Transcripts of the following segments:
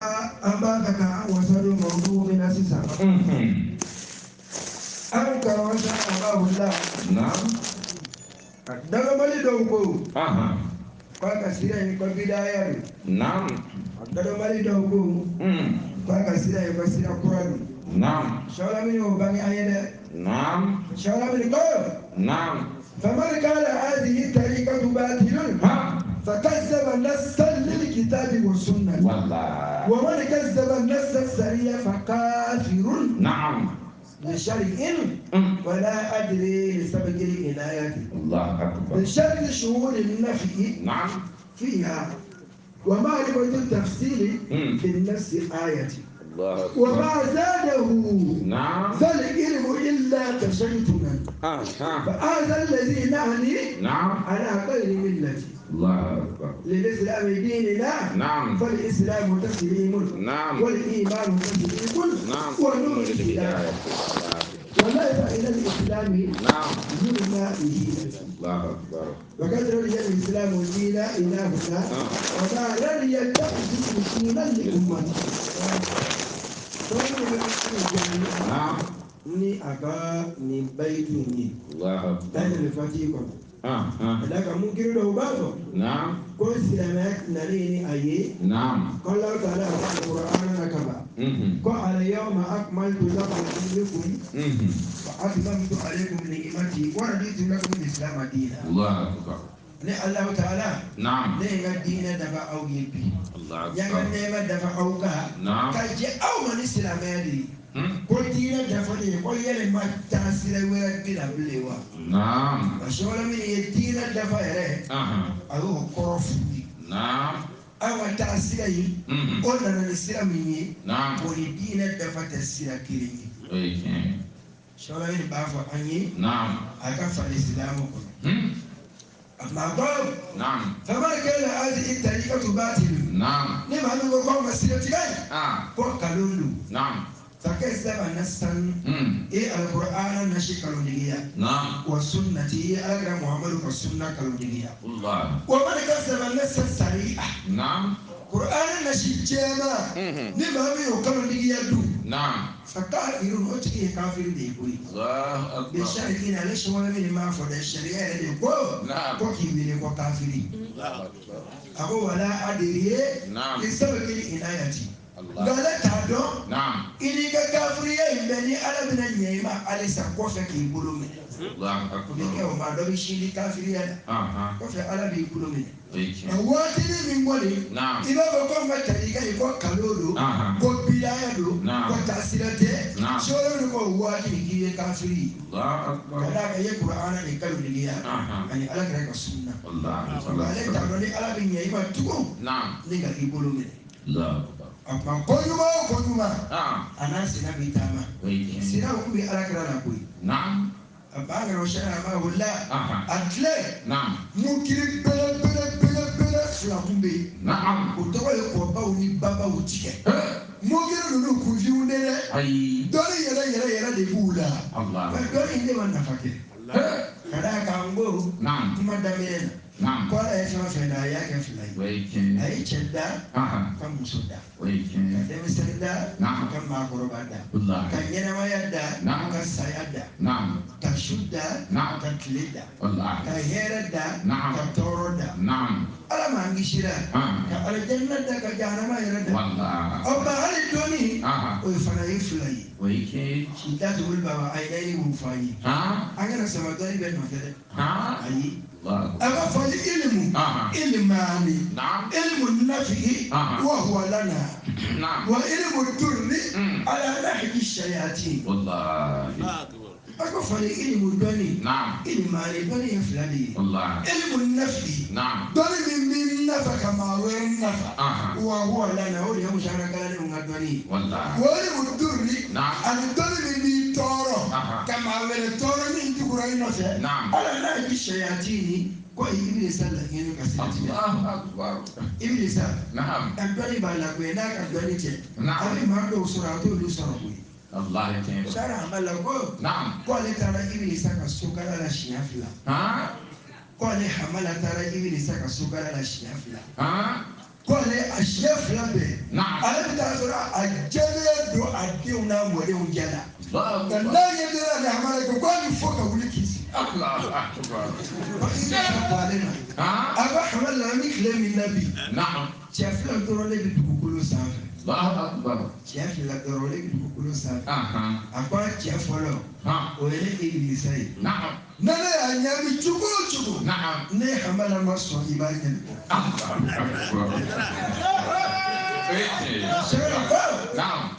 An b'a fɛ ka an wasa don mawudu min na sisan. An karamɔgɔ Amahula. Dagamali dɔw ko k'a ka sira in ko bidaya don. Dagamali dɔw ko k'a ka sira in ko sira kura don. Sɔlamini y'o bange an ye dɛ. Sɔlamini ko. Faman kala hazihi tariqatu batilun. فكذب نصا للكتاب والسنة. والله. ومن كذب النص السريع فكافر. نعم. لشرع ولا أدري لسبب العناية. الله أكبر. لشرط شهود النفي. نعم. فيها ومعرفة التفسير بالنص آية. الله أكبر. وما زاده. نعم. فالعلم إلا تشيطنا. فهذا الذي نعني. نعم. على غير ملتي. الله أكبر. للإسلام ديننا. نعم. فالإسلام تسليم. نعم. والإيمان تسليم. نعم. ونور الهداية. وليس إلى الإسلام. نعم. ظلم به. الله أكبر. وقد رضي الإسلام دين إلهنا. وما رضي التقديم دينا لأمته. نعم. Ni a ka nin bayitu in ye. الله أكبر. Daniel Fati kɔnɔ. Ka d'a kan munkiri dɔw b'a fɔ. نعم. Ko silamɛya nalen ni a ye. نعم. Ko Alahu taala a ka Kur'ana na kaban. Ko al-yawma akmaltu lakum dinakum. Wa atmamtu alaykum ni'mati wa raditu lakum al-islama diina. الله أكبر. Ne Alahu taala. نعم. Ne ye n ka diinɛ dafa aw ye bi. الله N y'an ka أكبر. nɛɛma dafa aw kan. نعم. Ka jɛ aw ma ni silamɛya de ye. Ko diinɛ dafalen ye ko yɛlɛma taa sira wɛrɛ bɛ na bilen wa. نعم. Parce que min ye diinɛ dafa yɛrɛ. A y'o kɔrɔ f'u ye. نعم. Aw ka taa sira in. O nana ni sira min ye. نعم. O ni diinɛ dafa tɛ sira kelen ye. Sɔlɔ min b'a fɔ an ye. نعم. A ka falen silamɛ kɔnɔ. A tuma ko. نعم. Faman kala hazihi tariqatu batilun. نعم. Ni maa min ko k'anw ka sira tigɛ in. Ko nkalon don. نعم. فكذب نصا إيه القرآن نشي كالونية. نعم. والسنة إيه أقرأ محمد والسنة كالونية. الله. ومن كذب النص الصريح. نعم. قرآن نشي جامع. نما مي كالونية دو. نعم. فكافر أتي كافر دي بوي. الله أكبر. بشرطين على شو من ما فرض الشريعة دي كو. نعم. كو كي بيني كو كافري. الله أكبر. أقول ولا أدري. نعم. لسبب العناية. الله. Nka ale t'a dɔn. نعم. I n'i ka kafiriya in bɛɛ ni Ala bɛna ɲɛ i ma halisa kɔfɛ k'i bolo minɛ. الله O bɛ kɛ أكبر. o ma dɔ bɛ sin di kafiriya la. Kɔfɛ Ala b'i bolo minɛ. Nka waatinin min kɔni. نعم. I b'a fɔ ko n ka tarika in ko kalon don. Ko bidaya don. نعم. Ko taasira tɛ. نعم. Sɔrɔ min ko waati in k'i ye kafiri ye. الله أكبر. Ka d'a kan i ye Kur'ana de kalonigiya. Ani Ala kɛra ka sunna. الله. Nka ale t'a dɔn ni Ala bɛ ɲɛ i ma tugun. نعم. Ni ka i bolo minɛ. الله أكبر. A kuma ko ɲuman o ko ɲuman. A n'a sina b'i taama. Sina kun bɛ Ala kɛra la koyi. نعم. A b'a kɛra o sariya ma o la. A tile. نعم. Munkiri belebele fila kun bɛ yen. نعم. O tɔgɔ ye kɔbaw ni babaw tigɛ. Munkiri ninnu kunfinw de dɛ. أي. Dɔnni yɛrɛ yɛrɛ yɛrɛ de b'u la. الله. Nka dɔnni in de ma nafa kɛ. Ka d'a kan n ko. نعم. Kuma daminɛ na. نعم. Ko Ala ye fɛn o fɛn da a y'a kɛ fila ye. A ye cɛ da. Ka muso da. Ka denmisɛnnin da. نعم. Ka maakɔrɔba da. الله. Ka ɲɛnamaya da. نعم. Ka saya da. نعم. Ka su da. نعم. Ka tile da. الله. Ka hɛrɛ da. نعم. Ka tɔɔrɔ da. نعم. Ala m'an kisira. Ka alijanna da ka jahanama yɛrɛ da. والله. Ɔ nka hali dɔnni. O fana ye fila ye. O ye tiɲɛ ye. Si datuguli baba a ye nayi mun fɔ an ye. An kana sama dɔnni bɛɛ nɔfɛ dɛ. Ayi. الله. A ka fɔ ni ilimu. Ilimani. نعم. Ilimu nafi. Wa huwa lana. نعم. Wa ilimu durri. Ala nahji shayatin. والله. A ko fɔ ni ilimu dɔnni. نعم. Ilimani dɔnni ye fila de ye. والله. Ilimu nafi. نعم. Dɔnni min b'i nafa ka maa wɛrɛ nafa. Wa huwa lana o de ye musaka kalandenw ka dɔnni ye. والله. Wa ilimu durri. نعم. Ani dɔnni min b'i tɔɔrɔ. Ka maa wɛrɛ tɔɔrɔ min jugura i nɔfɛ. نعم. Ala nahji shayatin ko Ibilisa laɲini ka sira tigɛ. الله أكبر. Ibilisa. نعم. A dɔnni b'a la koyi n'a ka dɔnni tɛ. نعم. A bɛ maa dɔw sɔrɔ a t'olu sɔrɔ koyi. الله tiɲɛ. Sara a ma la ko. نعم. Ko ale taara Ibilisa ka sokala la siɲɛ fila. Ko ale Hamala taara Ibilisa ka sokala la siɲɛ fila. Ko ale a siɲɛ fila bɛɛ. Ale bɛ taa sɔrɔ a jɛlen don a denw n'a mɔdenw cɛ la. Nka n'a ɲɛ dara ni Hamala ko k'a ni fo ka wuli k'i sigi. A ko Hamala an bɛ tile min na bi. Cɛ fila dɔrɔn de bɛ dugukolo sanfɛ. Cɛ fila dɔrɔn de bɛ dugukolo sanfɛ. A ko a cɛ fɔlɔ o ye ne Ibilisa ye. Ne y'a ɲami cogo o cogo. Ne Hamala ma sɔn i b'a ɲami.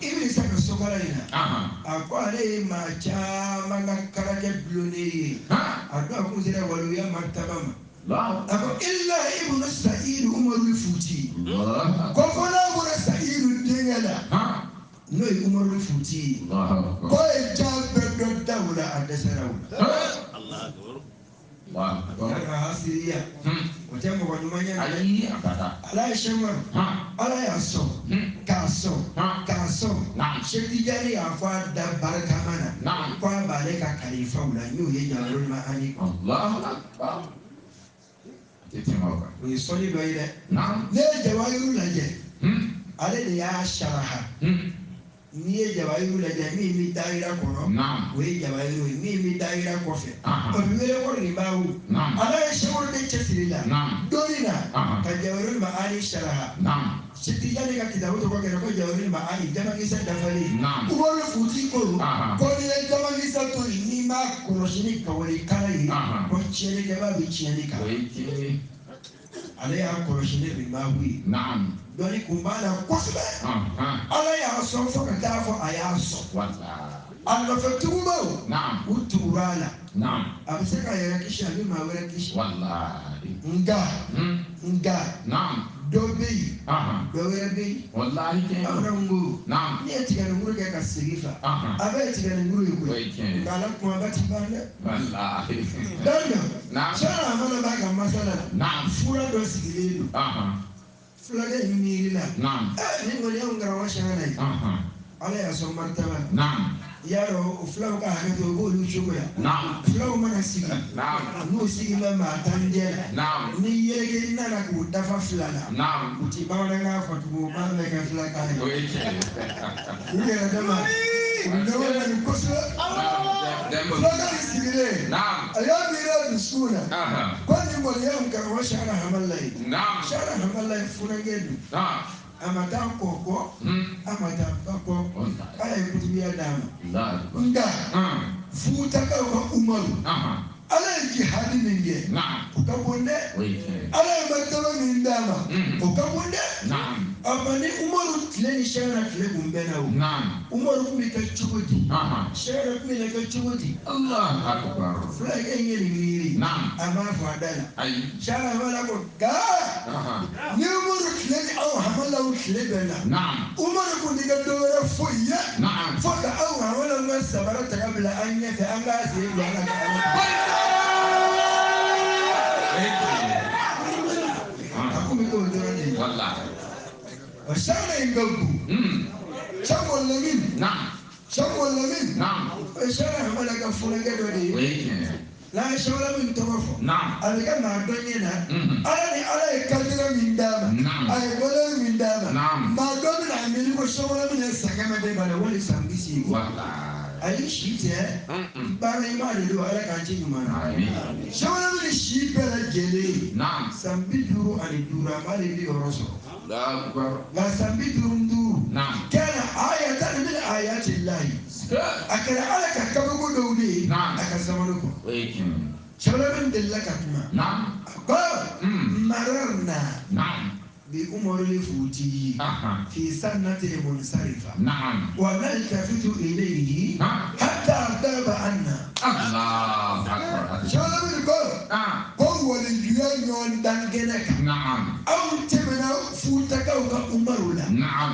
Ibilisa ka sokala in na. A ko ale ye maa caman ka karakɛ dulonnen ye. A dɔw kun sera waliya martaba ma. A ko illa ibnu Sa'idu Umaru Futi. Ko fo n'a bɔra Sa'idu denkɛ la. N'o ye Umaru Futi ye. K'o ye ja bɛɛ dɔ da o la a dɛsɛra o la. Yàrá hasiriya o tɛ mɔgɔ ɲuman ye dɛ. Ala ye sɛmɔrɔ Ala y'a sɔn k'a sɔn k'a sɔn. Sɛki Tijani y'a fɔ a da barikama na ko a b'ale ka kalifaw la n'o ye Jawahirul Ma'ani. O ye sɔnni dɔ ye dɛ. Ne ye Jawahiru lajɛ ale de y'a saraha. N'i ye Jawahiru lajɛ min bɛ dayira kɔnɔ o ye Jawahiru ye min bɛ dayira kɔfɛ o bɛ wele ko ribawu. Ala ye sɛwaro de cɛsiri la dɔnni na ka Jawahirul Ma'ani saraha. Sɛki Tijani ka kitabu tɔgɔ kɛra ko Jawahirul Ma'ani jamakisɛ dafalen. Umaru Futi ko ko n'i ye jamakisɛ to yen n'i m'a kɔlɔsi ni kawari kala ye ko tiɲɛnikɛbaa bɛ tiɲɛni kan. Ale y'a kɔlɔsi ni ribawu ye. Dɔnni kun b'a la kosɛbɛ. Ala y'a sɔn fo ka taa fɔ a y'a sɔn. A nɔfɛ tugubaw u tugura a la. A bɛ se k'a yɛrɛ kisi a bɛ maa wɛrɛ kisi. Nka dɔ bɛ yen dɔ wɛrɛ bɛ yen. Bamananw ko n'i ye tigɛninkuru kɛ ka segi fa a bɛɛ ye tigɛninkuru ye koyi. Nka ala kumaba ti ban dɛ. Don dɔ sani a mana b'a ka masala la fura dɔ sigilen don. Fulakɛ in miiri la. Ni kɔni y'anw karamɔgɔ Sɛkina ye. Ala y'a sɔn martaba. I y'a dɔn o filaw ka hakɛ to o b'olu cogo la. Filaw mana sigi. N'u sigi bɛ maa tan jɛ la. Ni yeleke nana k'u dafa fila la. U ti bamanankan fɔ tugun u b'a bɛɛ kɛ filakan ye. U yɛrɛ dama u ɲɔgɔn ka nin kosɛbɛ. Fulakɛ in sigilen. A y'a miiri a dusukun na. Ko nin kɔni y'anw karamɔgɔ Sɛkina Hamala ye. Sɛkina Hamala ye funankɛ don. A ma taa kɔ kɔ, a ma taa ba kɔ, Ala ye kutubiya d'a ma. Nka Futakaw ka Umaru, Ala ye jihadi min kɛ, o ka bon dɛ. Ala ye martaba min d'a ma, o ka bon dɛ. A ma ni Umaru tile ni Sɛkina tile kun bɛnna o. Umaru kun bɛ kɛ cogo di? Sɛkina kun bɛ kɛ cogo di? Fulakɛ in ye nin miiri. A m'a fɔ a da la. Sɛkina Hamala ko nka ni Umaru tile ni aw Hamalaw tile bɛnna. Umaru kun tɛ kɛ dɔ wɛrɛ foyi ye. Fo ka aw Hamalaw ka sabara ta ka bila an ɲɛfɛ an k'a sen don a la ka ala. A kun bɛ k'o dɔrɔn de ye. O Sɛkina in ka bon. Sɛko Lamini. Sɛko Lamini. O ye Sɛkina Hamala ka funankɛ dɔ de ye. N'a ye Sɛko Lamini tɔgɔ fɔ. A bɛ kɛ maa dɔ ɲɛ na. Ala ni Ala ye kadira min d'a ma. A ye valeur min d'a ma. Maa dɔ bɛna a miiri ko Sɛko Lamini ye san 100 de b'a la wali san 80. Ayi si tɛ. Baara ɲuman de don Ala k'an ci ɲuman na. Sɛko Lamini si bɛɛ lajɛlen. San 55 a m'ale 60 sɔrɔ. Nka san 55. Kɛra ayatan min ayati lahi. A kɛra Ala ka kabako dɔw de ye a ka zamani kɔnɔ. Sɛko Lamini delila ka kuma. A ko mararna bi Umarul Futi fi sannati munsarifa. Wa naltafitu ilayhi hatta gaba anna. Sɛko Lamini ko ko walijuya ɲɔgɔn dan kɛnɛ kan. Anw tɛmɛna Futakaw ka Umaru la.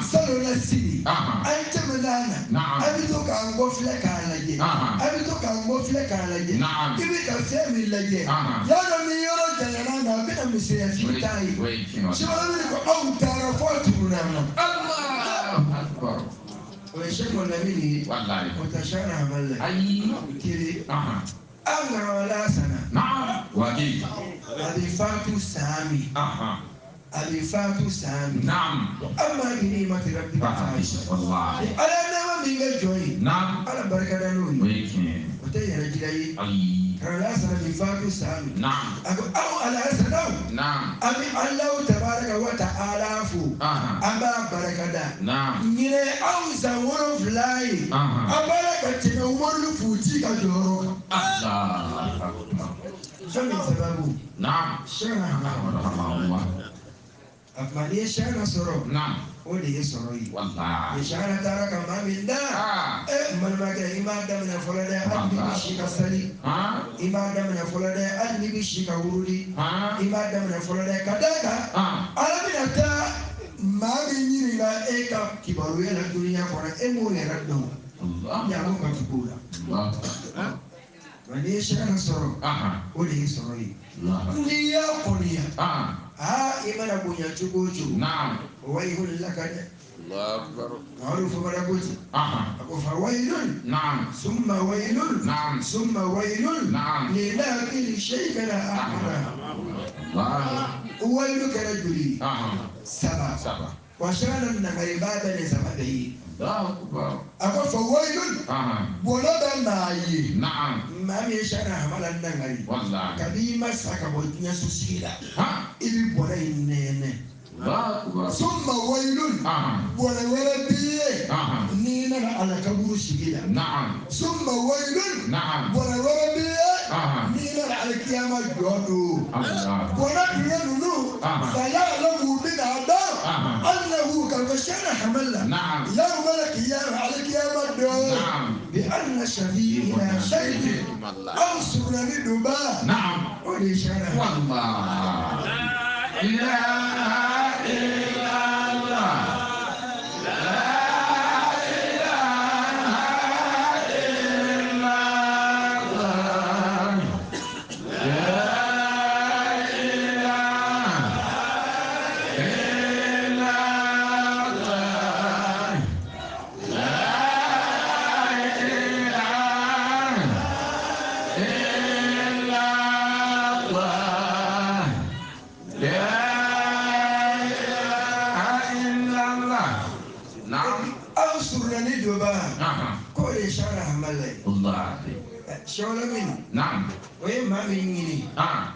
Salon la sini. An tɛmɛna a la. An bɛ to k'an kɔ filɛ k'a lajɛ. An bɛ to k'an kɔ filɛ k'a lajɛ. I bɛ ka fɛn min lajɛ. Y'a dɔn ni yɔrɔ janyana na a bɛna misɛnya f'i t'a ye. Sɛko Lamini ko anw taara fɔ tununa na. O ye Sɛko Lamini ye. O tɛ Sɛkina Hamala ye. Kelen. An karamɔgɔ Lasana. A bɛ fatu san min. A bɛ fatu san min. Naam. Amma bi ni'mati rabbika fahaddith. Wallahi. Ala nɛɛma min kɛ jɔn ye. Naam. Ala barika da n'o O ye. ye tiɲɛ ye. O tɛ yɛrɛ jira ye. Ayi. Karamɔgɔ bɛ fatu san min. Naam. A ko aw alhasanaw. Naam. An bɛ Alahu tabaraka wa ta'ala fo. An b'a barika da. Naam. Ɲinɛ anw san 7 ye. An b'a la ka tɛmɛ Umaru Futi ka jɔyɔrɔ kan. Allahu akbar. Jɔn min sababu. Naam. Sɛkina Hamala. A tuma n'i ye sɛkina sɔrɔ. Naam. O de ye sɔrɔ ye. Wallahi. Ni sɛkina taara ka maa min da. N balimakɛ i m'a daminɛ fɔlɔ dɛ hali n'i bɛ si ka sali. I m'a daminɛ fɔlɔ dɛ hali n'i bɛ si ka wurudi. I m'a daminɛ fɔlɔ dɛ ka d'a kan. Ala bɛna taa maa min ɲininka e ka kibaruya la dunuya kɔnɔ e m'o yɛrɛ dɔn. Jango ka tugu o la. Nka n'i ye sɛkina sɔrɔ. O de ye sɔrɔ ye. N'i y'a kɔniya. I mana bonya cogo o cogo. Naam. Wayilun laka dɛ. Allahu akbar. Mamadu Fofana ko ten. A ko fa wayilun. Naam. Summa wayilun. Naam. Summa wayilun. Naam. Lilakili shay'in ahmara. Allah. Wayilu kɛra joli ye? 3. 3. Wa sɛkina nangariba bɛ nin 3 bɛɛ ye. Allahu akbar. A ko fa wayilun. Bɔnɛ bɛ maa ye. Naam. Maa min ye sɛkina Hamala nangari. Wallahi. Kabi i ma sa ka bɔ diɲɛ so sigi la. I bɛ bɔnɛ in nɛɛnɛ. Allahu akbar. Summa wayilun. Bɔnɛ wɛrɛ b'i ye. N'i nana ala kaburu sigi la. Naam. Summa wayilun. Naam. Bɔnɛ wɛrɛ b'i ye. N'i nana alikiyama jɔ don. Bɔnɛ dun ninnu. Fayalamu bɛna dɔn. Annahu ka fɔ sɛkina Hamala. Naam. Yawmal qiyamah alikiyama don. Naam. Bi anna shafi'ina shay'un. Aw surunani duba. Naam. O de ye sɛkina. Wallahi. La ilaha illallah. La ilaha illallah. La ilaha illallah. La ilaha illallah. La ilaha illallah. Naam. Aw surunani duba. K'o de ye sɛkina Hamala ye. Wallahi. Sɛwala min. Naam. O ye maa min ɲini. K'a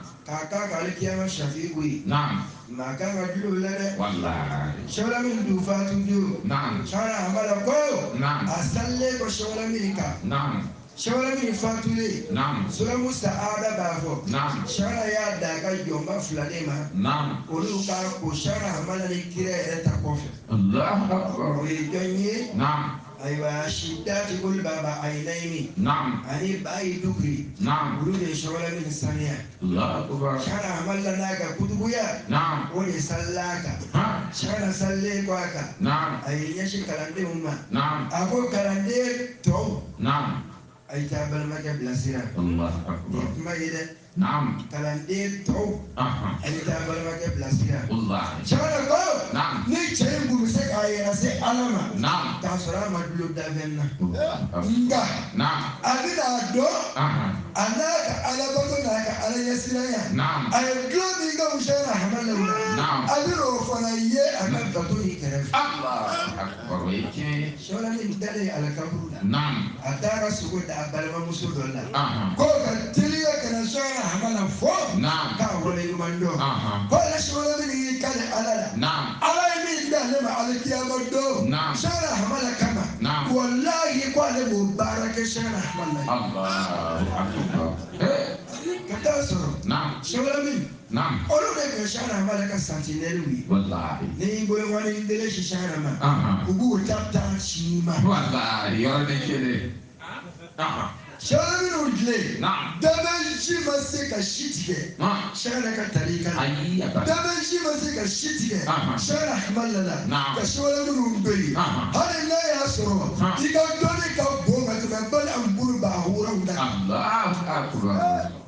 k'a ka alikiyama shafi'u ye. Naam. Maa kan ka dulon o la dɛ. Wallahi. Sɛwala min dun fatu don. Naam. Sɛkina Hamala ko. Naam. A salilen kɔ sɛwala min kan. Naam. Sɛwala min fatulen. Naam. Sulamu Sa'ada b'a fɔ. Naam. Sɛkina y'a da a ka jɔnba 2 de ma. Naam. Olu ka ko sɛkina Hamala ni kira yɛrɛ ta kɔfɛ. Allahu akbar. O ye jɔn ye. Naam. Ayiwa sidati olu baba ayinayini. Naam. Ani bayi dukuri. Naam. Olu de ye sɛwala min saniya. Allahu akbar. Sɛkina Hamala n'a ka kutubuya. Naam. O de salila a kan. Sɛkina salilen kɔ a kan. Naam. A y'i ɲɛsin kalandenw ma. Naam. A ko kalanden tɔw. Naam. A ye taa balimakɛ bilasira. Allahu akbar. Nin ye kuma ye dɛ. Naam. Kalanden tɔw. A ye taa balimakɛ bilasira. Wallahi. Sɛkina ko. Naam. Ni cɛ in kun bɛ se k'a yɛrɛ se Ala ma. Naam. K'a sɔrɔ a ma dulon dafɛn na. Nka. Naam. A bɛna dɔn. A n'a ka alabato n'a ka ala ɲɛsiranya. Naam. A ye dulon min kɛ Sɛkina Hamala la. Naam. A bɛna o fana ye a ka bato in kɛrɛfɛ. Allahu akbar. O ye tiɲɛ ye. Sɛkina min dalen ala kaburu la. Naam. A taara sogo da a balimamuso dɔ la. Ko ka teliya ka na Sɛkina Hamala fo. Naam. K'a waleɲuman dɔn. Ko ale Sɛkina min y'i kale Ala la. Naam. Ala ye min d'ale ma alikiyama don. Naam. Sɛkina Hamala kama. Naam. Walahi ko ale b'o baara kɛ Sɛkina Hamala ye. Allahu akbar. Ka taa sɔrɔ. Naam. Sɛkina min. Naam. Olu de tun ye Sɛkina Hamala ka santinɛriw ye. Walahi. Ni y'i bolokɔni dele si Sɛkina ma. U b'u ta taa si ma. Walahi yɔrɔ de kelen. Sɛkina minnu tile. Naam. Dabɛnsi ma se ka si tigɛ. Sɛkina ka tali kan. Ayi a ta. Dabɛnsi ma se ka si tigɛ. Sɛkina Hamala la. Naam. Ka sɛkina minnu bɛ yen. Hali n'a y'a sɔrɔ. I ka dɔnni ka bon ka tɛmɛ bali an bolo b'a wuraw da. Allahu akbar.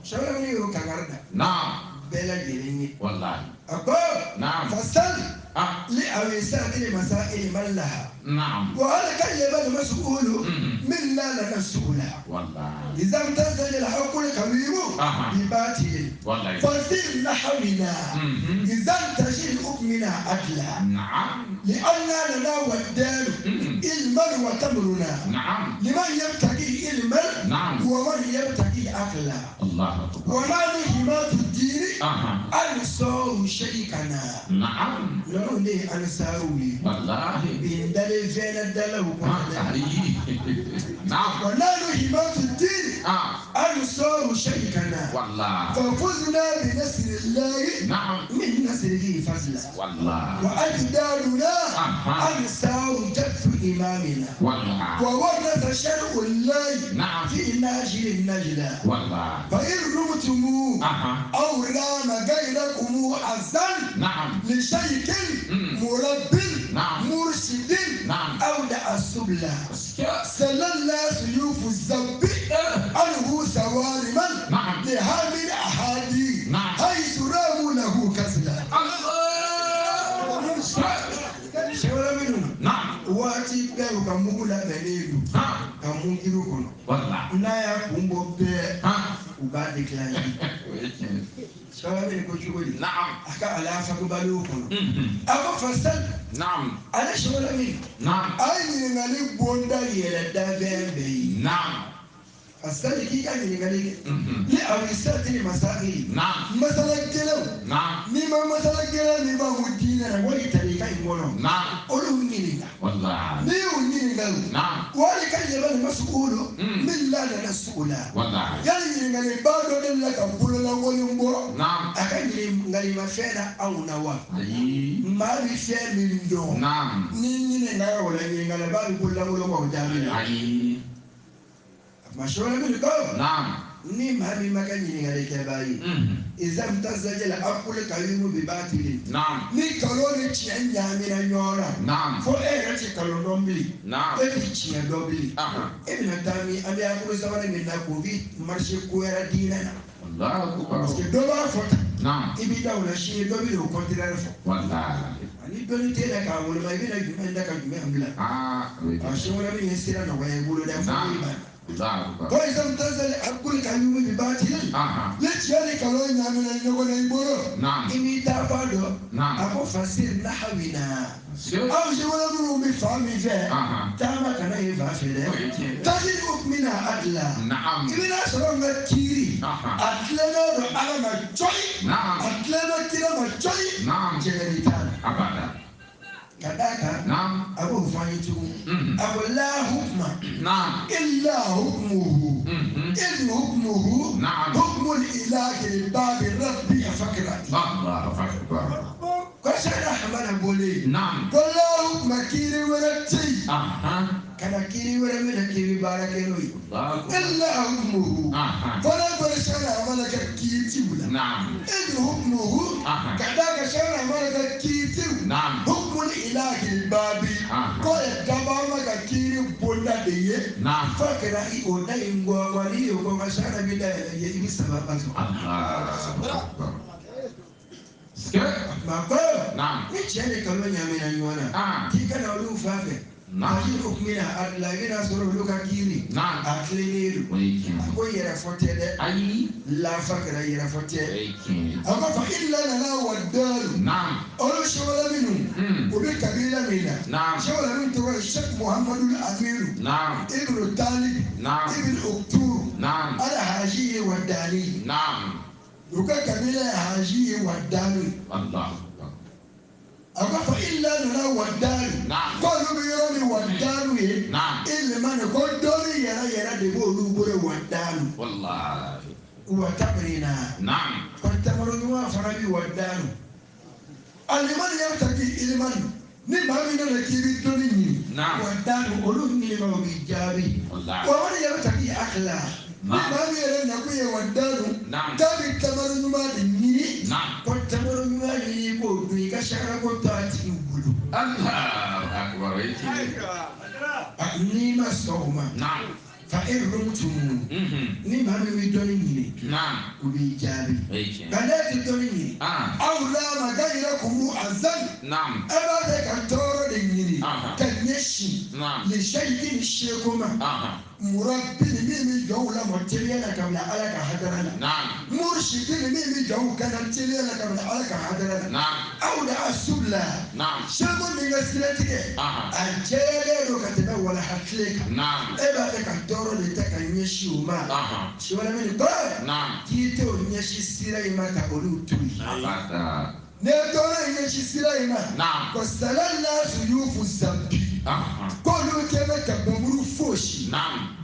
Sɛkina minnu y'o kankari da. Naam. Bɛɛ lajɛlen ye. Walahi. A ko. Naam. Fasali. li awisatili masaili man laha. Naam. Wa hal kayyaba al-mas'ulu min la lana su'ula. Wallahi. Idha imtazaja al-haqqu al-kabiru bi batil. Wallahi. Fasir nahwina. Idha intashi al-hukm hukmina adla. Naam. Lianna lana wad-daru ilman wa tamruna. Naam. Liman yabtaghi ilman. Naam. Wa man yabtaghi aqla. Allahu akbar. Wa ma himatu ad-din ansaru shaykana. Naam. Ninnu de ye ansaru ye. Wallahi. Bin dalen fɛn dalaw kɔnɔ dɛ. Naam. Wa nahnu himatu ad-din ansaru shaykana. Wallahi. Fafuzna bi nasrillahi. Naam. Min nasrihi fazla. Wallahi. Wa ajdaduna ansaru jaddu imamina. Wallahi. Wa waratha shar'u llahi. Naam. Fi najli najla. Wallahi. Fa in rumtumu aw rama ghayrakum azan. Naam. Li shaykin murabbin. Naam. Murshidin. Naam. Awda as-subla. Salalla suyufu zabbi. Anhu sawariman. Naam. Lihamil ahadi. Naam. Haythu ramu lahu kasla. Allah. Sɛwɛrɛ minnu. Naam. Waati bɛɛ u ka mugu labɛnnen don. Ka mun jiriw kɔnɔ. Wallahi. N'a y'a kun bɔ bɛɛ. U b'a déclarer. O ye tiɲɛ ye. Sɛwɛrɛ minnu ko cogo di? Naam. A ka alafakubaliw kɔnɔ. A ko fasal. Naam. Ale sɛwɛrɛ min. Naam. A ye ɲininkali bonda yɛlɛ danfɛn bɛɛ ye. Naam. Fasal k'i ka ɲininkali kɛ. Ni a bɛ satiri masakili. Naam. Masala gɛlɛnw. Naam. N'i ma masala gɛlɛn min b'a ko diinɛ la wali tarika in kɔnɔ. Naam. Olu ɲininka. Wallahi. N'i y'u ɲininka o. Naam. Wali ka yɛlɛ mas'ulu. Min la nana su'ula. Wallahi. Yali ɲininkali ba dɔ de la ka bololankolon bɔ. Naam. A ka ɲininkali ma fɛn na anw na wa. Ayi. Maa bɛ fɛn min dɔn. Naam. Ni ɲininkara o la ɲininkali ba bɛ bololankolon bɔ o jaabi la. Ayi. Masɔrɔ min ko. Naam. Ni maa min ma kɛ ɲininkalikɛbaa ye. Izam tazajala akule kayimu bi baatili. Naam. Ni nkalon ni tiɲɛ ɲaamina ɲɔgɔn na. Naam. Fo e yɛrɛ ti nkalon dɔn bilen. Naam. E ti tiɲɛ dɔn bilen. E bɛna taa min an bɛ akulu sabali min na k'o bi marché goyara diinɛ na. Allahu akbar. Parce que dɔ b'a fɔ tan. Naam. I b'i da o la sini dɔ bɛ n'o contraire fɔ. Wallahi. Ani dɔnni t'e la k'a woloma i bɛna jumɛn da ka jumɛn bila. O ye sɛwɛrɛ min ye sira nɔgɔya i bolo dɛ fo i banna. Allahu akbar. Ko izam tazali akul kayimu bi baatili. Ni tiɲɛ ni nkalon ɲaamina ɲɔgɔn na i bolo. Naam. I m'i ta ba dɔn. Naam. A ko fasir nahawina. Aw sɛwɛrɛ minnu bɛ fan min fɛ. Taama kana ye fan fɛ dɛ. O ye tiɲɛ ye. Tajid hukmina adla. Naam. I bɛna sɔrɔ n ka kiiri. A tilennen don Ala ma cɔyi. Naam. A tilennen kira ma cɔyi. Naam. Jɛgɛni t'a la. Abada. Ka d'a kan. Naam. A b'o fɔ an ye tugun. A ko la hukma. Naam. Illa hukmuhu. In hukmuhu. Naam. Hukmul ilahi babi rabbi fakrati. Allahu akbar. Ko sɛda hamana bɔlen. Naam. Ko la hukma kiiri wɛrɛ tɛ yen. Kana kiiri wɛrɛ minɛ k'i bɛ baara kɛ n'o ye. Allahu akbar. Illa hukmuhu. Fo n'a bɔra sɛda hamana ka kiitiw la. Naam. In hukmuhu. Ka d'a kan sɛda hamana ka kiitiw. Naam. Hukmul ilahi babi. Ko ye dabama ka kiiri bonda de ye. Naam. Fo kɛra i o da in gɔngɔn n'i y'o gɔngɔn sɛda bɛ dayɛlɛ i ye i bɛ sababa sɔrɔ. Allahu akbar. Ma ko. Naam. Ni tiɲɛ ni nkalon ɲaamina ɲɔgɔn na. K'i kana olu fan fɛ. Naam. Tajid hukmina adla i bɛna sɔrɔ olu ka kiiri. Naam. A tilennen don. O ye tiɲɛ A ye. ko yɛrɛfɔ tɛ dɛ. Ayi. Lafa kɛra yɛrɛfɔ tɛ. O ye tiɲɛ ye. A ko fa illa nana wa dalu. Naam. Olu sɛwɛrɛ minnu. U bɛ kabila min na. Naam. Sɛwɛrɛ min tɔgɔ ye Sheikh Muhammadu Amiru. Naam. Ibnu Talib. Naam. Ibn Uktur. Naam. Alhaji wa Dani. Naam. U ka kabila ye Haji wa Dani. Allahu akbar. A ko fa illa nana wa dalu. Naam. K'olu bɛ yɔrɔ min wa dalu ye. Naam. Ilimani ko dɔnni yɛrɛ yɛrɛ de b'olu bolo wa dalu. Wallahi. Wa tamrina. Naam. Ko tamaro ɲuman fana bi wa dalu. Alimani yabtagi ilimani. Ni maa min nana k'i bɛ dɔnni ɲini. Naam. Wa dalu olu ɲininka o b'i jaabi. Wallahi. Wa man yabtagi akla. Ni maa min yɛrɛ nakun ye wa dalu. Naam. K'a bɛ tamaro ɲuman de ɲini. Naam. Ko tamaro ɲuman ɲini k'o dun i ka sariya ko to a tigi bolo. Allahu akbar. O ye tiɲɛ ye. N'i ma sɔn o ma. Naam. Fa in rumtumu. Ni maa min bɛ dɔnni ɲini. Naam. O b'i jaabi. O ye tiɲɛ ye. Nka n'e tɛ dɔnni ɲini. Aw lama ghayrakum azan. Naam. E b'a fɛ ka tɔɔrɔ de ɲini. Aha. Ka ɲɛsin ɲɛsin li seyidi ni seko ma murabbi ni min bɛ jɔnw lamɔ teliya la ka bila Ala ka hadara la mursidi ni min bɛ jɔnw kana teliya la ka bila Ala ka hadara la aw da asubila seko min ka siratigɛ a jɛyalen don ka tɛmɛ walaha tile kan e b'a fɛ ka tɔɔrɔ de ta ka ɲɛsin o ma Sɛkilamini ko k'i t'o ɲɛsin sira in ma ka olu to yen ne ye tɔɔrɔ in ɲɛsin sira in ma ko salala suyufu zambi k'olu kɛ bɛ ka bamuru fosi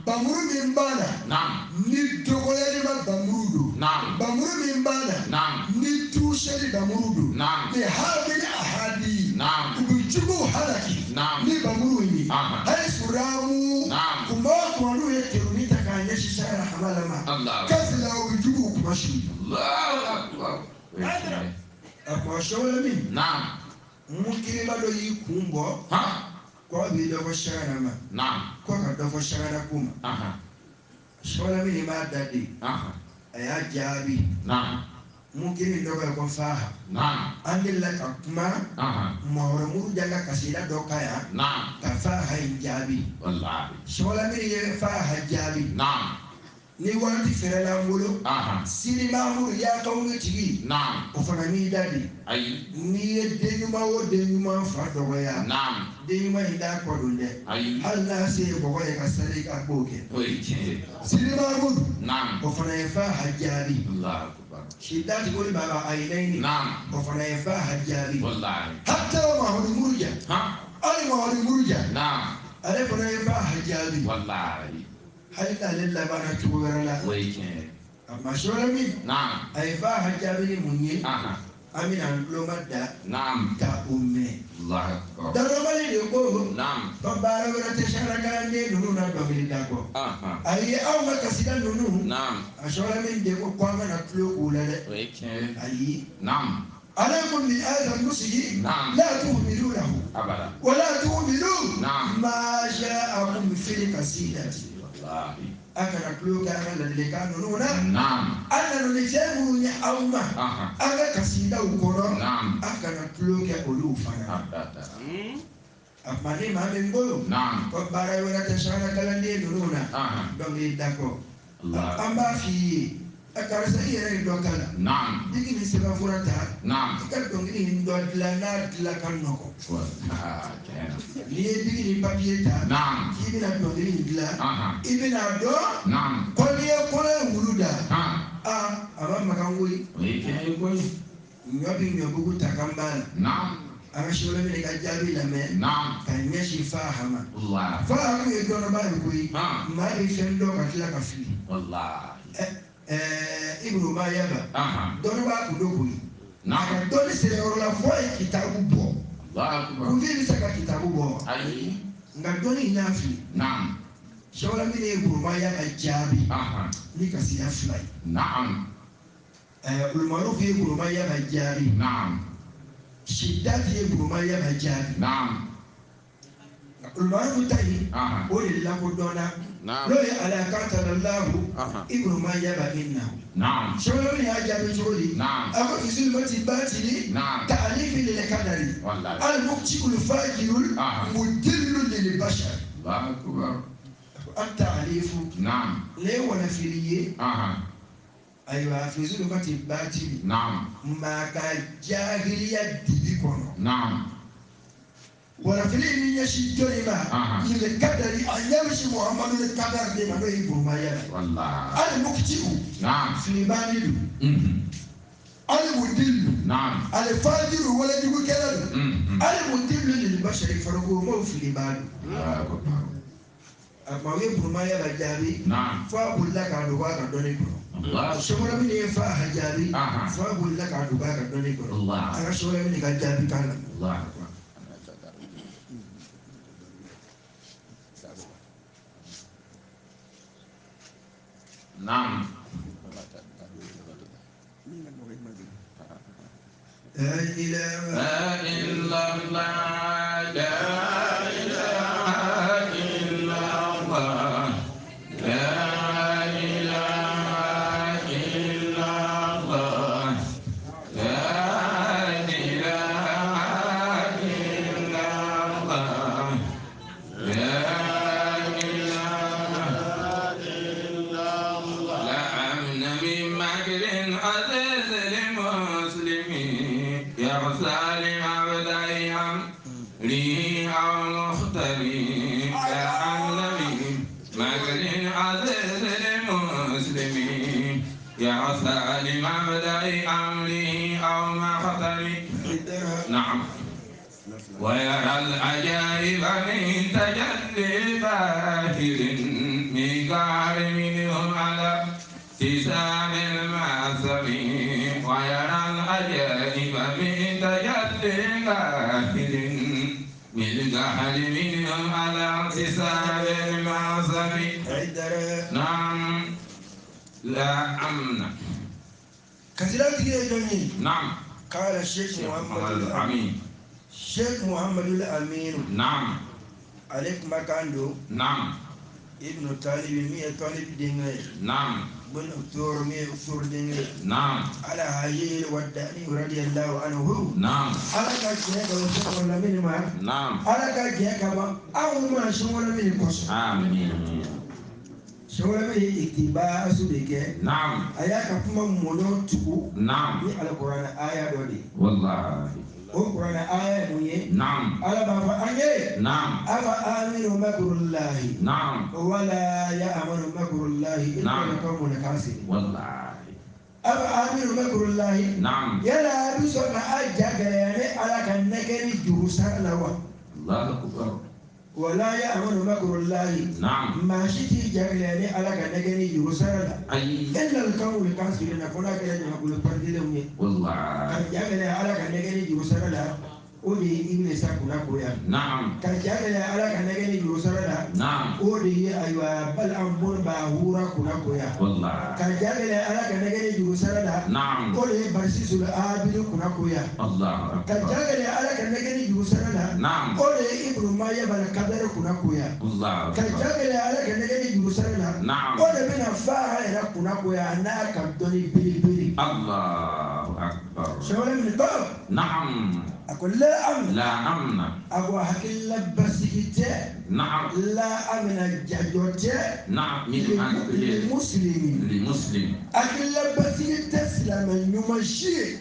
bamuru min b'a la ni dɔgɔyali ma bamuru don bamuru min b'a la ni tuuseli bamuru don ni habili ahadi u bɛ juguw halaki ni bamuru ye hali suramu kuma o kuma n'u ye teruni ta k'a ɲɛsin sara hamala ma kasi la u bɛ juguw kuma su. A kuma Sɛkilamini mun kiriba dɔ y'i kun bɔ k'o b'i dɔ fɔ Sɛkina ma ko ka dɔ fɔ Sɛkina ko ma Sɛkilamini b'a da de a y'a jaabi mun kiri dɔ bɛ ko Faha an delila ka kuma Mamadu Muruja ka kasida dɔ kan yan ka Faha in jaabi Sɛkilamini ye Faha jaabi ni waati fɛrɛla n bolo Sidi Mahamudu y'a kawulu tigi o fana m'i da de n'i ye den ɲuman o den ɲuman fa dɔgɔya den ɲuman in t'a kɔ don dɛ hali n'a se ye bɔgɔ ye ka sali ka k'o kɛ Sidi Mahamudu o fana ye Faha jaabi Sidati Mori Baba Ayinayini o fana ye Faha jaabi hatta Mamadu Muruja hali Mamadu Muruja ale fana ye Faha jaabi hali n'ale labanna cogo wɛrɛ la a ma Sɛkilamini a ye Faha jaabi ni mun ye an bɛna an tulo ma da ka o mɛn Daramani de ko ko baara wɛrɛ tɛ Sɛkina kalanden ninnu na dɔnkili da kɔ ayi anw ka kasida ninnu a Sɛkilamini de ko an kana tulo k'u la dɛ ayi عليكم بهذا النصح لا تهملونه ولا تهملوا ما جاءكم في القصيدة أكن كلوك أكن للكان نونا أنا نجمع أوما أنا قصيدة وكرة أكن كلوك ألوفنا أماني ما من بقول كبارة ولا تشانا كلامي نونا دوني داكو أما في karisa i yɛrɛ ye dɔ k'a la digi ni sɛbɛnfura ta i ka dɔnkili in dɔ dilan n'a dilan ka nɔgɔn n'i ye digi ni papiye ta k'i bɛna dɔnkili in dilan i bɛna dɔn ko n'i ye kɔnɔ ye wulu da a ma makan koyi ɲɔ bɛ ɲɔbugu ta kan b'a la an ka Sɛkilamini ka jaabi lamɛn ka ɲɛsin Faha ma Faha kun ye dɔnnibaa ye koyi maa bɛ fɛn dɔn ka tila ka fili. Ibnu Mayaba dɔnni b'a kun don koyi a ka dɔnni sera yɔrɔ la fo a ye kitabu bɔ kunfin bɛ se ka kitabu bɔ wa nka dɔnni in y'a fili Sɛkilamini ye Ibnu Mayaba jaabi ni kasiya fila ye Ulumarufu ye Ibnu Mayaba jaabi Sidati ye Ibnu Mayaba jaabi Ulumarufu ta in o de lakodɔnna n'o ye alakatalallahu Ibnu Mayaba innahu Sɛkilamini y'a jaabi cogo di a ko fi batili ta'alifi lil kadari al-muktiul fajirul mudillu lil bashar at-ta'alifu ne wala fili ye ayiwa fi zulumati batili maa ka jahiliya dibi kɔnɔ wala fili ni ɲɛsin jɔnni ma lil kadari a ɲɛsin Muhamadu lil kadari de ma n'o ye Ibnu Mayaba al-mukti'u filibani don al-mudillu al-fajiru walajugukɛla don al-mudillu lil bashari farikolomaw filibaa don a kuma u ye Ibnu Mayaba jaabi fo a bolila k'a dogo a ka dɔnni kɔrɔ Sɛkilamini ye Faha jaabi fo a bolila k'a dogo a ka dɔnni kɔrɔ a ka Sɛkilamini ka jaabi k'a la. لا إله إلا الله لا إله إلا الله لا إله إلا الله لا إله إلا الله لمبدأ أمره أو مختم. نعم. ويرى العجائب من تجلي باهر ميقار منهم على ابتسام المعصم. ويرى العجائب من تجلي باهر ميقار منهم على ابتسام المعصم. نعم. لا أمن. نعم. قال الشيخ محمد الأمين. الشيخ محمد الأمين. نعم. عليك مكاندو. نعم. ابن طالب مية طالب دينغي. نعم. بن أكتور مية أكتور دينغي. نعم. على هاي وداني رضي الله عنه. نعم. على كجيك وشغل من ما. نعم. على كجيك ما أو ما شغل من كوس. آمين. شغل من اتباع سبيك. نعم. أياك كم مولو تكو. نعم. على القرآن آية دولي. والله. القرآن آية مني. نعم. على بابا أني. نعم. أفا آمن مكر الله. نعم. ولا يأمن مكر الله إلا القوم الخاسرون. والله. أفا آمن مكر الله. نعم. يلا بسنا أجا يعني على كنكني جوسا لوا. الله أكبر. ولا يأمن مكر الله. نعم. ما شتي جعلني على كنكني جوسا لا. أي. إلا القوم الخاسرون فلا كلا نقول فرديهم. والله. كجعلني على كنكني جوسا لا. ودي إبليس كنا كويا. نعم. كجعلني على كنكني جوسا لا. نعم. ودي أيوة بل أمبون باهورا كنا كويا. والله. كجعلني على كنكني جوسا لا. نعم. ودي برسيس الآبل كنا كويا. الله. كجعلني على كنكني جوسا لا. نعم. ودي ابن ما يبل كبر كنا كويا. الله. كجعلني على كنكني جوسا لا. نعم. ودي بنا فاها إلى كنا كويا أنا كدوني بيلي بيلي. الله أكبر. شو من الباب؟ نعم. أقول لا أمن. لا أمن. أقول حكي لبسكتة. نعم. لا أمن جدوتة. نعم. من للمسلمين. للمسلم. أقول لبسكتة سلام يمشي.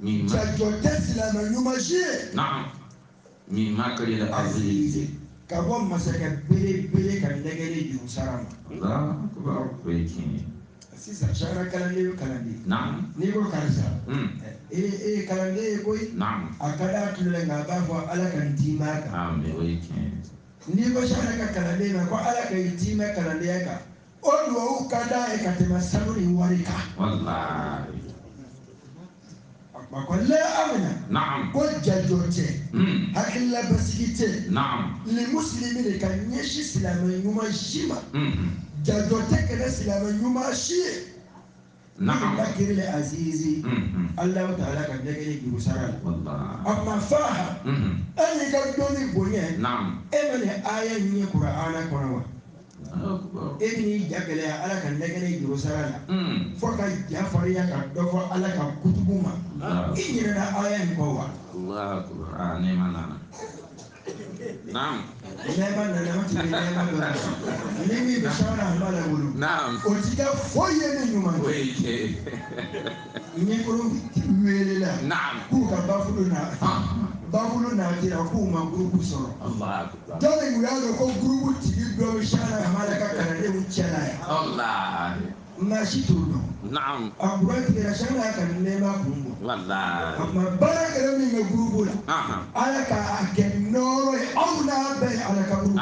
من جدوتة سلام يمشي. نعم. من مكر العزيز. كابون مسك بيلي بيلي كان نجري جوسارم. الله أكبر. ويكين. سيسا شارع كلامي كلامي. نعم. نيجو كارسا. إيه كلامي كوي. نعم. أكدا تلنا بافو على كنتيما كا. نعم ويكين. نيجو شارع كلامي ما كو على كنتيما كلامي كا. أدوه كذا إكتما سنوري واريكا. والله. ما كل أمنا. نعم. كل جدوتة. هكلا بسيطة. نعم. المسلمين كان يشي سلام يوم الجمعة. جدوتة كنا سلام يوم الشيء. نعم. لكن العزيزي. الله تعالى كان يجري جوسارا. والله. أما فاهم. أنا كدوني بني. نعم. إبني آية من القرآن كنوا. ابني جبل على كان يجري جوسارا. فوق جعفرية كدفع على كتبهما. إننا آية نقوى. الله أكبر. نعم نعم. نعم. نعم نعم نعم نعم. نمي بشارة ما له. نعم. أرتجا فوي من يوم. ويكي. نقولون ويلا. نعم. كوكا بافلونا. بافلونا ترى كوما جروب سر. الله أكبر. جاني ويا لو جروب تيجي بشارة ما لك كلام وتشلا. الله. ماشي تقولون. نعم. أقول لك شارة كان نما كومبو. والله. أما بارك الله من جروب لا. على كأنه أولا بين على كبرو.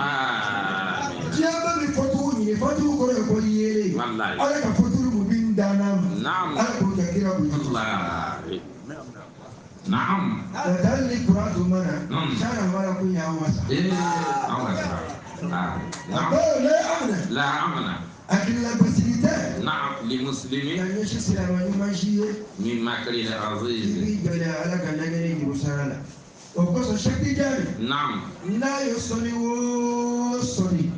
جاب الفتوني فتو كره كويلي. والله. على كفتو مبين دانام. نعم. على كوجا والله. نعم. هذا القرآن منا. شارة ما لكم يا واسع. إيه. نعم. لا أمنا. لا أمنا. أكل بسيطة. نعم لمسلمين. من مكر العزيز. نعم. لا يصلي وصلي.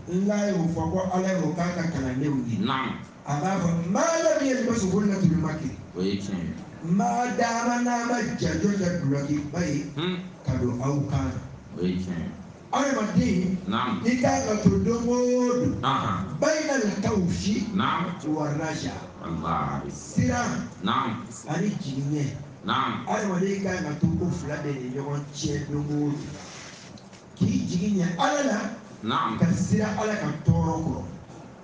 لا يوفق على وكاكا كلامي. نعم. أبا ما لم يلبس غلة المكر. ويكين. ما دام نام جدول دلوقتي باي. كادو أو كان. ويكين. أنا مدين. نعم. إذا تدمود. بين الكوش. نعم. والرجاء. الله. سيرا. نعم. أنا جيني. نعم. أنا مدين كان تقول فلان يوم تشدمود. كي جيني أنا لا. نعم. كسيرا على كتورو.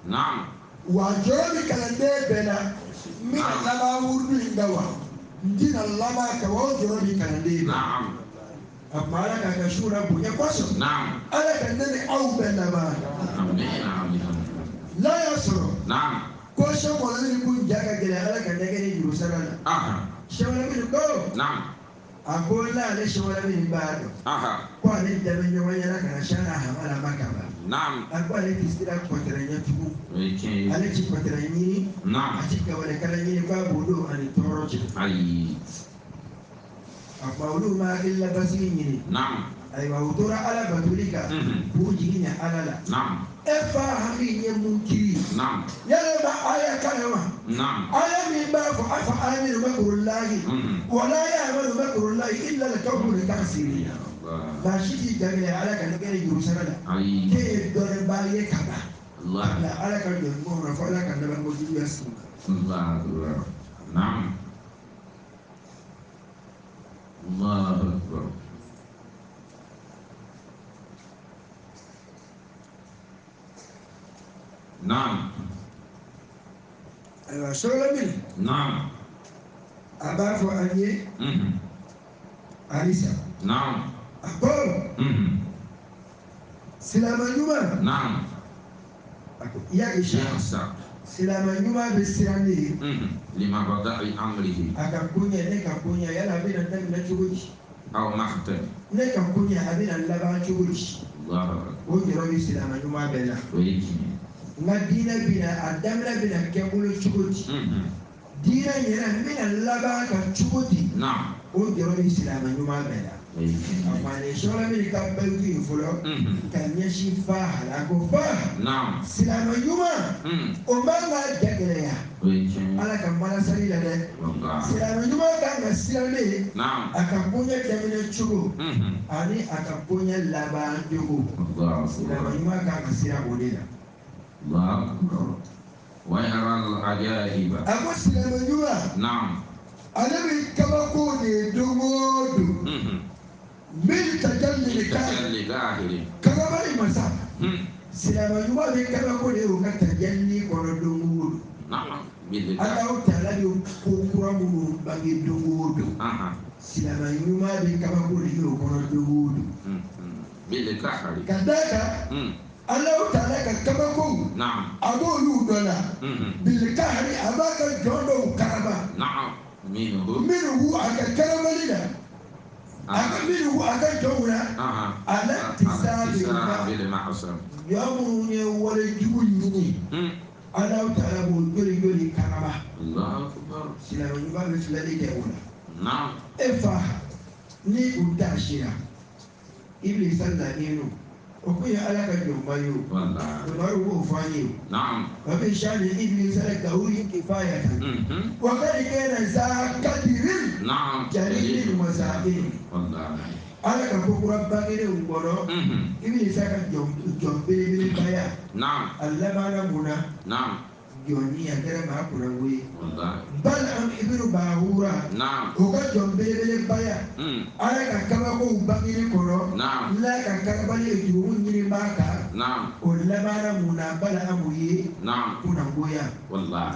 نعم. وجرب كلام بلا. N bɛna laban wurudu in da wa n tɛna laban ka wa o jɔrɔ b'i kalanden na. A kuma Ala k'a ka su la bonya kosɔn. Ala ka ne ni aw bɛɛ laban. N'a y'a sɔrɔ. Ko Sɛki Lamini ko ja ka gɛlɛn Ala ka nɛgɛ ni juru sara la. Sɛki Lamini ko. A ko n'ale Sɛki Lamini b'a dɔn. Ko ale da bɛ ɲɔgɔn ɲɛna ka na Sɛki Hamala ma kaban. A ko ale tɛ sira kɔtɛrɛ ɲɛ tugun. Ale ti kɔtɛrɛ ɲini. A ti gawalekala ɲini k'a b'o don ani tɔɔrɔ cɛ. A kuma olu ma hakilila basigi ɲini. Ayiwa u tora Ala batoli kan. K'u jigi ɲɛ Ala la. E fa hami ye mun kiri. Yala ma aya kalan wa. Aya min b'a fɔ a fɔ aminu makrullahi. Wala ya'manu makrullahi illa al-qawmul khasirun. Maa si t'i jagɛlɛya Ala ka nɛgɛ ni juru sara la. K'e ye dɔnnibaa ye ka ban. Nka Ala ka jɔn ɲumanw na fo Ala ka labanko juguya s'u ma. Allahu Akbar. Naam. Ayiwa Sɛki Lamini. Naam. A b'a fɔ an ye. Halisa. Naam. A ko. Silamɛ ɲuman. Naam. A ko ya Isa. Silamɛ ɲuman bɛ siran de ye. Lima bada'i amrihi. A ka koɲɛ ne ka koɲɛ yala a bɛna daminɛ cogo di. Aw mahtami. Ne ka koɲɛ a bɛna laban cogo di. O jɔrɔ bɛ silamɛ ɲuman bɛɛ la. O ye tiɲɛ ye. N ka diinɛ bɛna a daminɛ bɛna kɛ n bolo cogo di. Diinɛ yɛrɛ n bɛna laban ka cogo di. O jɔrɔ bɛ silamɛ ɲuman bɛɛ la. A ma nin Sɛki Lamini ka bayiku in fɔlɔ. Ka ɲɛsin fa la a ko fa. Silamɛ ɲuman. O man ka ja gɛlɛya. Ala ka malasali la dɛ. Silamɛ ɲuman kan ka siran de. A ka koɲɛ daminɛ cogo. Ani a ka koɲɛ laban cogo. Silamɛ ɲuman kan ka siran o de la. Wa yara al-ajaiba. A ko silamɛ ɲuman. Ale bɛ kabako de ye don o don. Min tajalli kahiri. Kababali masa. Silamɛ ɲuman bɛ kabako de ye o ka tajalli kɔnɔ don o don. Alahu taala bɛ ko kura minnu bange don o don. Silamɛ ɲuman bɛ kabako de ye o kɔnɔ don o don. Ka d'a kan. Alahu taala ka kabakow. A b'olu dɔ la. Bilikahari a b'a ka jɔn dɔw karaba. Minnu a ka karabali la. A ka minnu a ka jɔnw la. Ala ti saa jɔn minnu ye wale jugu ɲini. Alahu taala b'o joli joli karaba. Silamɛ ɲuman bɛ filɛli kɛ o la. E fa ni u da sira i bɛ sa lamini. O kun ye Ala ka jɔnba ye o. Umaru b'o fɔ an ye o. Wa bi shani Iblisa gawuyin kifayatan. Wa qad kana za kadirin. Jalilin wa sa'in. Ala ka ko kura bangelenw kɔnɔ. Iblisa ka jɔn belebelebaya. A labanna mun na. Jɔnni a kɛra maa kunnango ye. Balaam ibnu Bahura. O ka jɔn belebelebaya. Ala ka kabakow bangeli kɔnɔ. N'a ka karabali ye jurumu ɲini b'a kan. O labanna mun na Balaamu ye. Kunnangoya.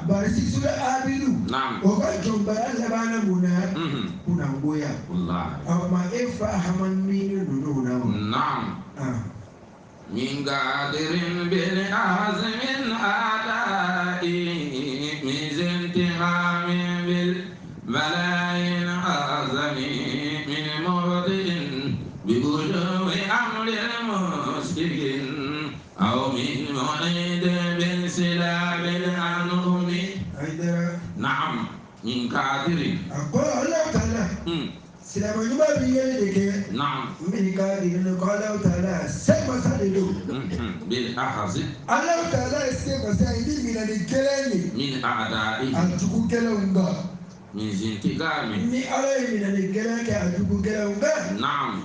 Bari Sisula Abidu. O ka jɔnbaya labanna mun na. Kunnangoya. O tuma e fa hamani ninnu na o. من قادر بالعزم الأداء من ذي انتقام بالبلاء الأعظم من مبطئ بوجوه أمر المشرك أو من معيد بالسلاب الأنعم. نعم من قادر. أقول الله تعالى. Silamɛ ɲuman bɛ yeli de kɛ. Min ka di ni ko Alahu taala se masa de don. Bil ahazi. Alahu taala ye se masa ye ni minɛni gɛlɛn ye. Min a'da'i. A jugu gɛlɛnw kan. Min zintigami. Ni Ala ye minɛni gɛlɛn kɛ a jugu gɛlɛnw kan.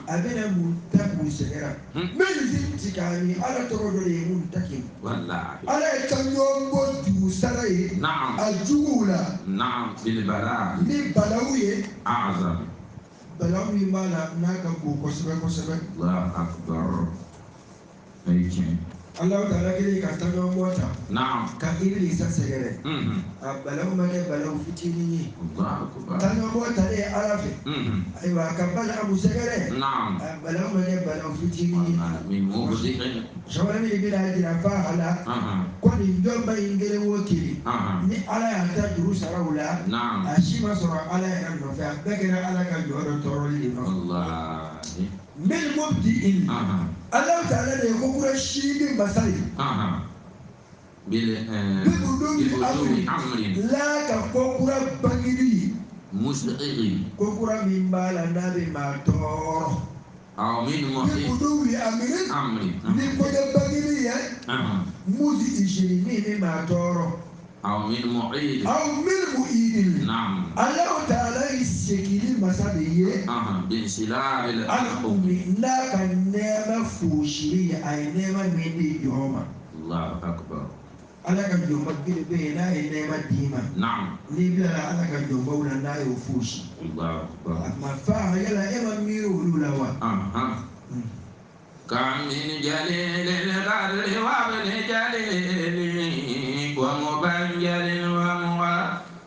A bɛna mun ta k'u sɛgɛrɛ. Min zintigami Ala tɔgɔ dɔ de ye mun ta kɛ. Walahi. Ala ye kaɲɔgɔnbɔ dugu sara ye. A juguw la. Bil bala. Ni balawu ye. A'zam. Balawu min b'a la n'a ka bon kosɛbɛ kosɛbɛ. Allahu akbar. O ye tiɲɛ. Alahu taala kelen ka taɲɔgɔnbɔ ta. Naam. Ka Ibilisa sɛgɛrɛ. A balawu ma kɛ balawu fitinin ye. Allahu akbar. Taɲɔgɔnbɔ talen Ala fɛ. Ayiwa ka Balamu sɛgɛrɛ. Naam. A balawu ma kɛ balawu fitinin ye. Min mubdi'in. Sɔgɔli bɛna jira fa la. Ko nin jɔnba in kelen o kelen. Ni Ala y'a ta juru sara u la. Naam. A si ma sɔrɔ Ala yɛrɛ nɔfɛ, a bɛɛ kɛra Ala ka jɔ dɔ tɔɔrɔli de nɔfɛ. Wallahi. Min mubdi'in. Alahu taala de ye ko kura seegin masa ye. Bil amri. La ka ko kura bangeli ye. Musbi'i. Ko kura min b'a la n'a bɛ maa tɔɔrɔ. Aw min Bi buduwi amri. Amri. Ni kɔjɛ bangeli ye. Musbi'i min bɛ maa tɔɔrɔ. Aw min mu'id. Aw min mu'id. Naam. Alahu taala ye segili masa de ye. Bin silabil al-ummi n'a ka nɛɛma foosili ye, a ye nɛɛma min di jɔn ma. Allahu akbar. Ala ka jɔnba belebele ye n'a ye nɛɛma d'i ma. Naam. N'i bilala Ala ka jɔnbaw la n'a y'o foosi. Allahu akbar. A ma fa yala e ma miiri olu la wa? Kam min jalilil qadri wa ibn jalili wa mubanjalin wa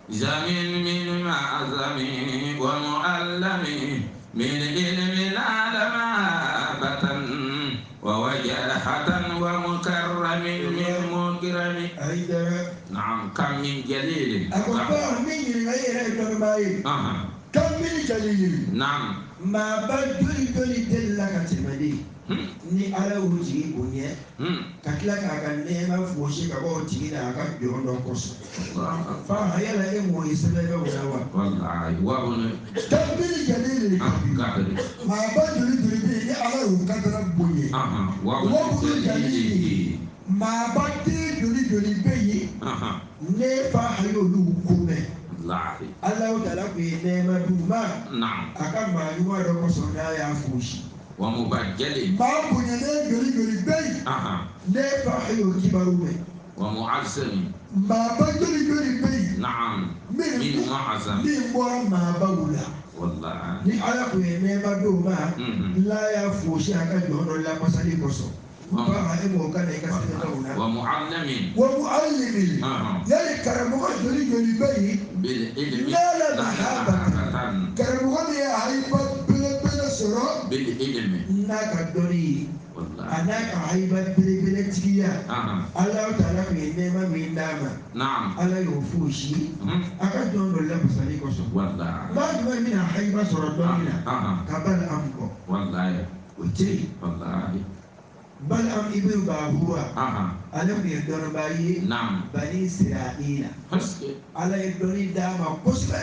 mu'azzamin min ma'azami wa mu'allami min ilmin alamabatan wa wajarhatan wa mukarramin min mukrami. Naam, kam min jalilin. A ko fa min ɲininka i yɛrɛ ye dɔnnibaa ye. Kam min jalilin. Naam. Maaba joli joli delila ka tɛmɛ de. Ni Ala y'o jigi bonya ka tila k'a ka nɛɛma fosi ka bɔ o tigi la a ka jɔn dɔ kosɔn. Fa yala e m'o ye sɛbɛn bɛ o la wa? Walayi wa Kabiri jalili kabiri. Maaba joli joli bɛ yen ni Ala y'o kadara bonya. Wa jalili. Maaba den joli joli bɛ yen ne fa y'olu ko mɛn. Ala y'o dala kun ye nɛɛma d'u ma. A ka maa ɲuman dɔ kosɔn n'a y'a fosi. Wa mubajjalin. Maa bonyalen joli joli bɛ yen. Ne fa y'o kibaru mɛn. Wa mu'azzami. Maaba joli joli bɛ yen. Naam. Min mu'azzam. Min bɔra maabaw la. Wallahi. Ni Ala kun ye nɛɛma d'o ma. N'a y'a fosi a ka jɔn dɔ lafasali kosɔn. Fa e m'o ka na i ka sɛbɛnw na. Wa mu'allamin. Wa mu'allimin. Yali karamɔgɔ joli joli bɛ yen. Bil ilmi. Nala mahabatan. Karamɔgɔ min ye ayiba belebele sɔrɔ. Bil ilmi. N'a ka dɔnni ye. A n'a ka ayiba belebele tigiya. Alahu taala kun ye nɛɛma min d'a ma. Naam. Ala y'o fosi. A ka jɔn dɔ lafasali kosɔn. Wallahi. Maa jumɛn bɛna ayiba sɔrɔ dɔnni na. Ka Balaam kɔ. Wallahi. O tɛ yen. Wallahi. Balaam ibn Bahura. Ale kun ye dɔnnibaa ye. Naam. Bani Israila. Ala ye dɔnni d'a ma kosɛbɛ.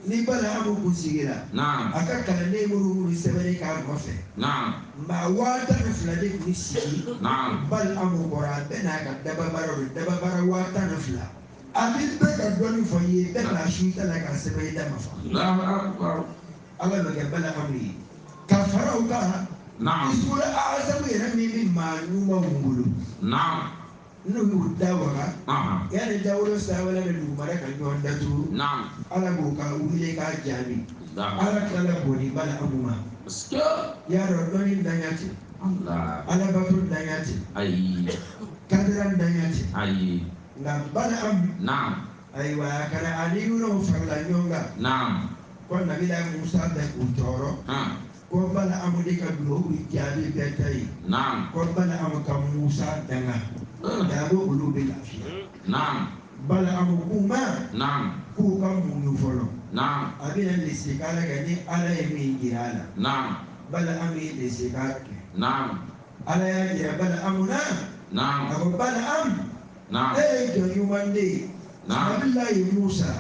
Ni Balaam kun sigira. Naam. A ka kalanden minnu sɛbɛnni k'a nɔfɛ. Naam. Maa 12 de kun sigi. Naam. Balaam kɔrɔ a bɛɛ n'a ka dababaara don, dababaara 12. A bɛ bɛɛ ka dɔnni fɔ i ye, bɛɛ k'a su i ta la k'a sɛbɛn i da ma fa. Allahu akbar. Ala bɛ kɛ Balaam ye. Ka fara o kan. Naam. Ismaila Azamu yɛrɛ min bɛ maa ɲumanw bolo. Naam. N'u y'u da waga. Yanni dawolo sanfɛla ni dugumana ka ɲɔgɔn datugu. Naam. Ala b'o ka wele k'a jaabi. Ala tilala bɔnni Balaam ma. Y'a dɔn dɔnni danya tɛ. Ala bato danya tɛ. Ayi. Kadira danya tɛ. Ayi. Nka Balaam. Naam. Ayiwa a kana ani yɔrɔw farala ɲɔgɔn kan. Naam. Ko Nabila Musa bɛ k'u tɔɔrɔ. Ko Balaam de ka dugawu jaabi bɛɛ ta ye. Naam. Ko Balaam ka Musa danga. Dabo olu bɛ lafiya. Naam. Balaam k'u ma. Naam. K'u ka muɲu fɔlɔ. Naam. A bɛna lesikala kɛ ni Ala ye min jira a la. Naam. Balaam ye lesikala kɛ. Naam. Ala y'a jira Balaam na. Naam. A ko Balaam. Naam. E ye jɔn ɲuman de ye. Naam. Nabilayi Musa.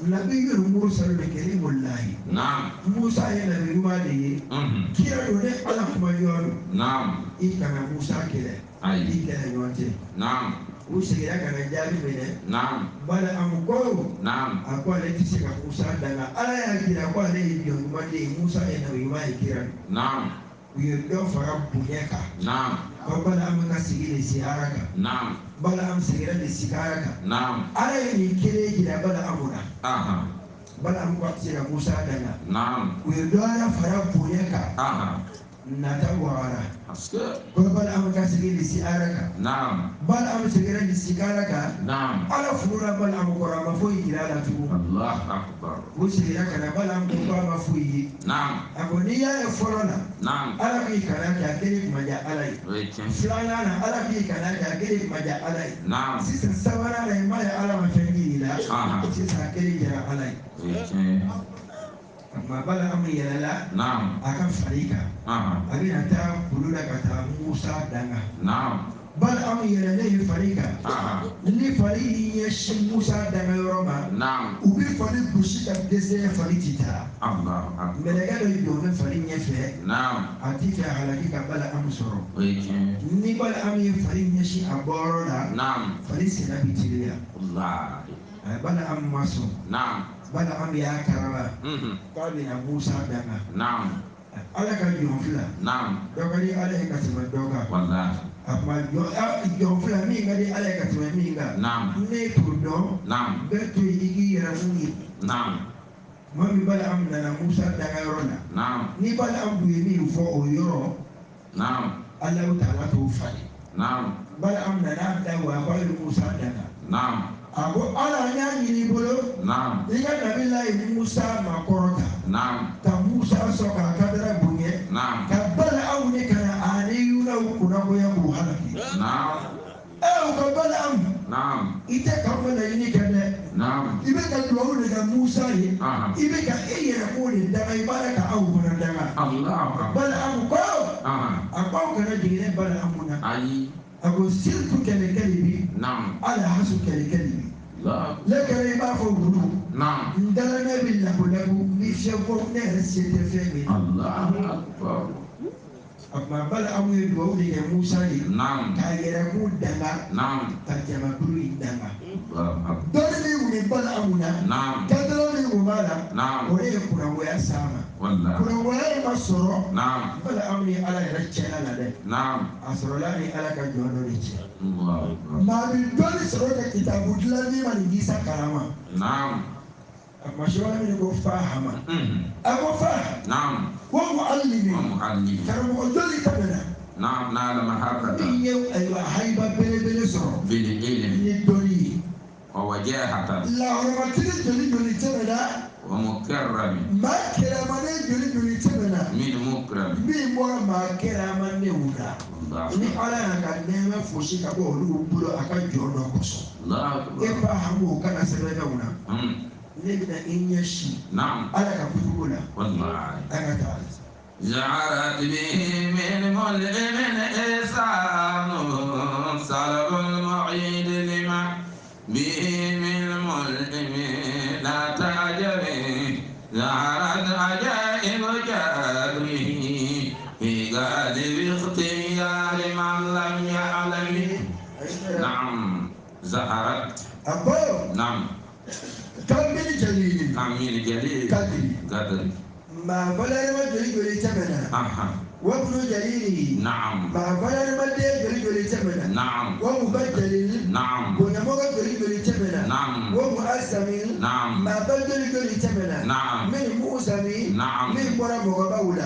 Nabiyul mursal kalimullahi. Naam. Musa ye nabi ɲuman de ye. Kira don ne Ala kuma ɲɔgɔn don. Naam. I kana Musa kɛlɛ. Ayi. I kɛlɛ ɲɔgɔn tɛ. Naam. U seginna ka na jaabi minɛ. Naam. Balaam ko. Naam. A ko ale tɛ se ka Musa danga. Ala y'a jira ko ale ye jɔn ɲuman de ye. Musa ye nabi ɲuman ye kira don. Naam. U ye dɔ fara bonya kan. Naam. Ko Balaam ka sigi de sihara kan. Naam. Balaam sigira de sikara kan. Naam. Ala ye nin kelen jira Balaam na. Balaam ko a tɛ se ka Musa danga. Naam. U ye dɔ wɛrɛ fara bonya kan. Nata wara ko Balaam ka sigi lisi ara kan. Naam. Balaam sigira lisi ara kan. Naam. Ala furura Balaam kɔrɔ a ma foyi jira a la tugun. Allahu akbar. U sigira ka na Balaam ko k'a ma foyi ye. Naam. A ko n'i y'a ye fɔlɔ la. Naam. Ala k'i kana kɛ a kelen kun ma diya Ala ye. O ye tiɲɛ. Filanan na Ala k'i kana kɛ a kelen kun ma diya Ala ye. Naam. Sisan sabanan na i m'a ye Ala ma fɛn k'i la. Sisan a kelen diyara Ala ye. O ye tiɲɛ ye. A Balaam yɛlɛla. Naam. A ka fali kan. A bɛna taa kulu la ka taa Musa danga. Naam. Balaam yɛlɛlen ye fali kan. Ni fali y'i ɲɛsin Musa danga yɔrɔ ma. Naam. U bɛ fali gosi ka dɛsɛ fali ti taa. Allahu akbar. Mɛlɛkɛ dɔ jɔ bɛ fali ɲɛfɛ. Naam. A ti fɛ halaki ka Balaam sɔrɔ. O ye tiɲɛ ye. Ni Balaam ye fali ɲɛsin a bɔyɔrɔ la. Naam. Fali senna bi teliya. Walahi. Balaam ma sɔn. Naam. Balaam y'a karaba. K'a bɛna Musa danga. Naam. Ala ka jɔn fila. Naam. Dɔ ka di Ala ye ka tɛmɛ dɔ kan. Walahi. A kuma jɔn fila min ka di Ala ye ka tɛmɛ min kan. Naam. Ne t'o dɔn. Naam. Bɛɛ to yen i k'i yɛrɛ mun ye. Naam. Maa min Balaam nana Musa danga yɔrɔ la. Naam. Ni Balaam tun ye min fɔ o yɔrɔ. Naam. Alahu taala t'o falen. Naam. Balaam nana da wa a ko a ye Musa danga. Naam. A ko Ala n y'a ɲini i bolo. Naam. I ka nabilayi Musa makɔrɔ ta. Naam. Ka Musa sɔn k'a kadara bonya. Naam. Ka Balaam ne ka na ani Yunaw kunnagoya k'u halaki. Naam. O ko Balaam. Naam. I tɛ k'anw ka laɲini kɛ dɛ. Naam. I bɛ ka duwawu de kɛ Musa ye. I bɛ ka e yɛrɛ k'o de danga i b'a la ka aw fana danga. Allahu akbar. Balaam ko. A ko aw kana jigin ne Balaam na. Ayi. A ko siritu kɛlɛkɛli bi. Naam. Ala hasu kɛlɛkɛli bi. Ne kɛra i b'a fɔ wulu. Naam. N dalamɛ bɛ labu ni fiɲɛ bɔ ne yɛrɛ se tɛ fɛn min. Allahu akbar. A tuma Balaam ye duwawu de kɛ Musa ye. Naam. K'a yɛrɛ k'u danga. Naam. Ka jamakulu in danga. Dɔnni min kun bɛ Balaam na. Naam. Kadara min kun b'a la. Naam. O de ye kunnagoya s'a ma. Walahi. Kunnagoya in ma sɔrɔ. Naam. Balaam ni Ala yɛrɛ cɛla la dɛ. Naam. A sɔrɔla ni Ala ka jɔn dɔ de cɛ. Allahu akbar. Maa bɛ dɔnni sɔrɔ ka kitabu dilan min ma nin kisa kalama. Naam. A kuma sɛbɛn min ko fahama. A ko fa. Naam. Wa muallimi. Wa muallimi. Karamɔgɔ joli tɛmɛna. Naam naala mahabbata. Min ye ayiwa hayiba belebele sɔrɔ. Bil ilmi. Ni dɔnni ye. Wa wajahatan. Lahɔrɔmatigi joli joli tɛmɛna. Wa mukarrami. Maa kɛrɛmanen joli joli tɛmɛna. Min mukrami. Min bɔra maa kɛrɛmanenw la. Ni Ala y'a ka nɛɛma fosi ka bɔ olu bolo a ka jɔn dɔ kosɔn. Allahu akbar. E fa hamu o kana sɛbɛn fɛnw na. Ne bɛna i ɲɛsin. Naam. Ala ka kutubu la. Walahi. An ka taa. Zaharat bihi min mul'imin ihsanu salabul mu'id lima bihi min mul'imin la ta'jabi zaharat ajaib jadrihi fi ghalib ikhtiyari man lam ya'lam. Naam. Zaharat. Abo. Naam. Kamil jalili. Kamil jalili. Kadiri. Kadiri. Maa falarima joli joli tɛmɛna. Wabunu jalili. Naam. Maa falarima den joli joli tɛmɛna. Naam. Wa mubajjalili. Naam. Bonyamɔgɔ joli joli tɛmɛna. Naam. Wa muazzami. Naam. Maa ba joli joli tɛmɛna. Naam. Min mu'zami. Naam. Min bɔra mɔgɔbaw la.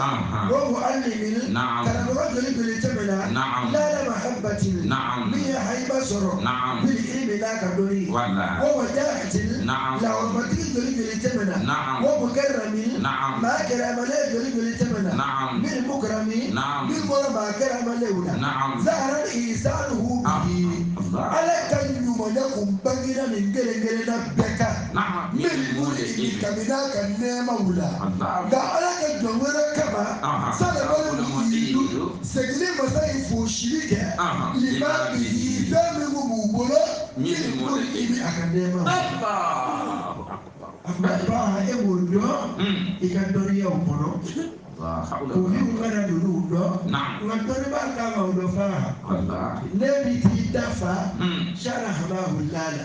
Wa muallimi. Naam. Karamɔgɔ joli joli tɛmɛna. Naam. Lala mahabbatin. Naam. Min ye hayiba sɔrɔ. Naam. Bil ilmi n'a ka dɔnni. Walahi. Wa wajahatin. Naam. Lahɔrɔmatigi joli joli tɛmɛna. Naam. Wa mukarrami. Naam. Maa kɛrɛmalen joli joli tɛmɛna. Naam. Min mukrami. Naam. Min bɔra maa kɛrɛmalenw la. Naam. Zahara ihsanuhu bihi. Ala ka ɲumanya kun bangera nin kelen kelenna bɛɛ kan. Naam. Min mulki kabini a ka nɛɛmaw la. Nka Ala ka jɔn wɛrɛ kama. Salabali mu'idu. Seginni masa ye fosili kɛ. Lima bihi fɛn min kun b'u bolo. Min mulki a ka nɛɛmaw. Allahu akbar. A ba e b'o dɔn i ka dɔnniyaw kɔnɔ. Kofiw kana ninnu dɔn. Nka dɔnnibaa kan ka o dɔn fana. Ne bɛ t'i dafa. Sara hamahula la.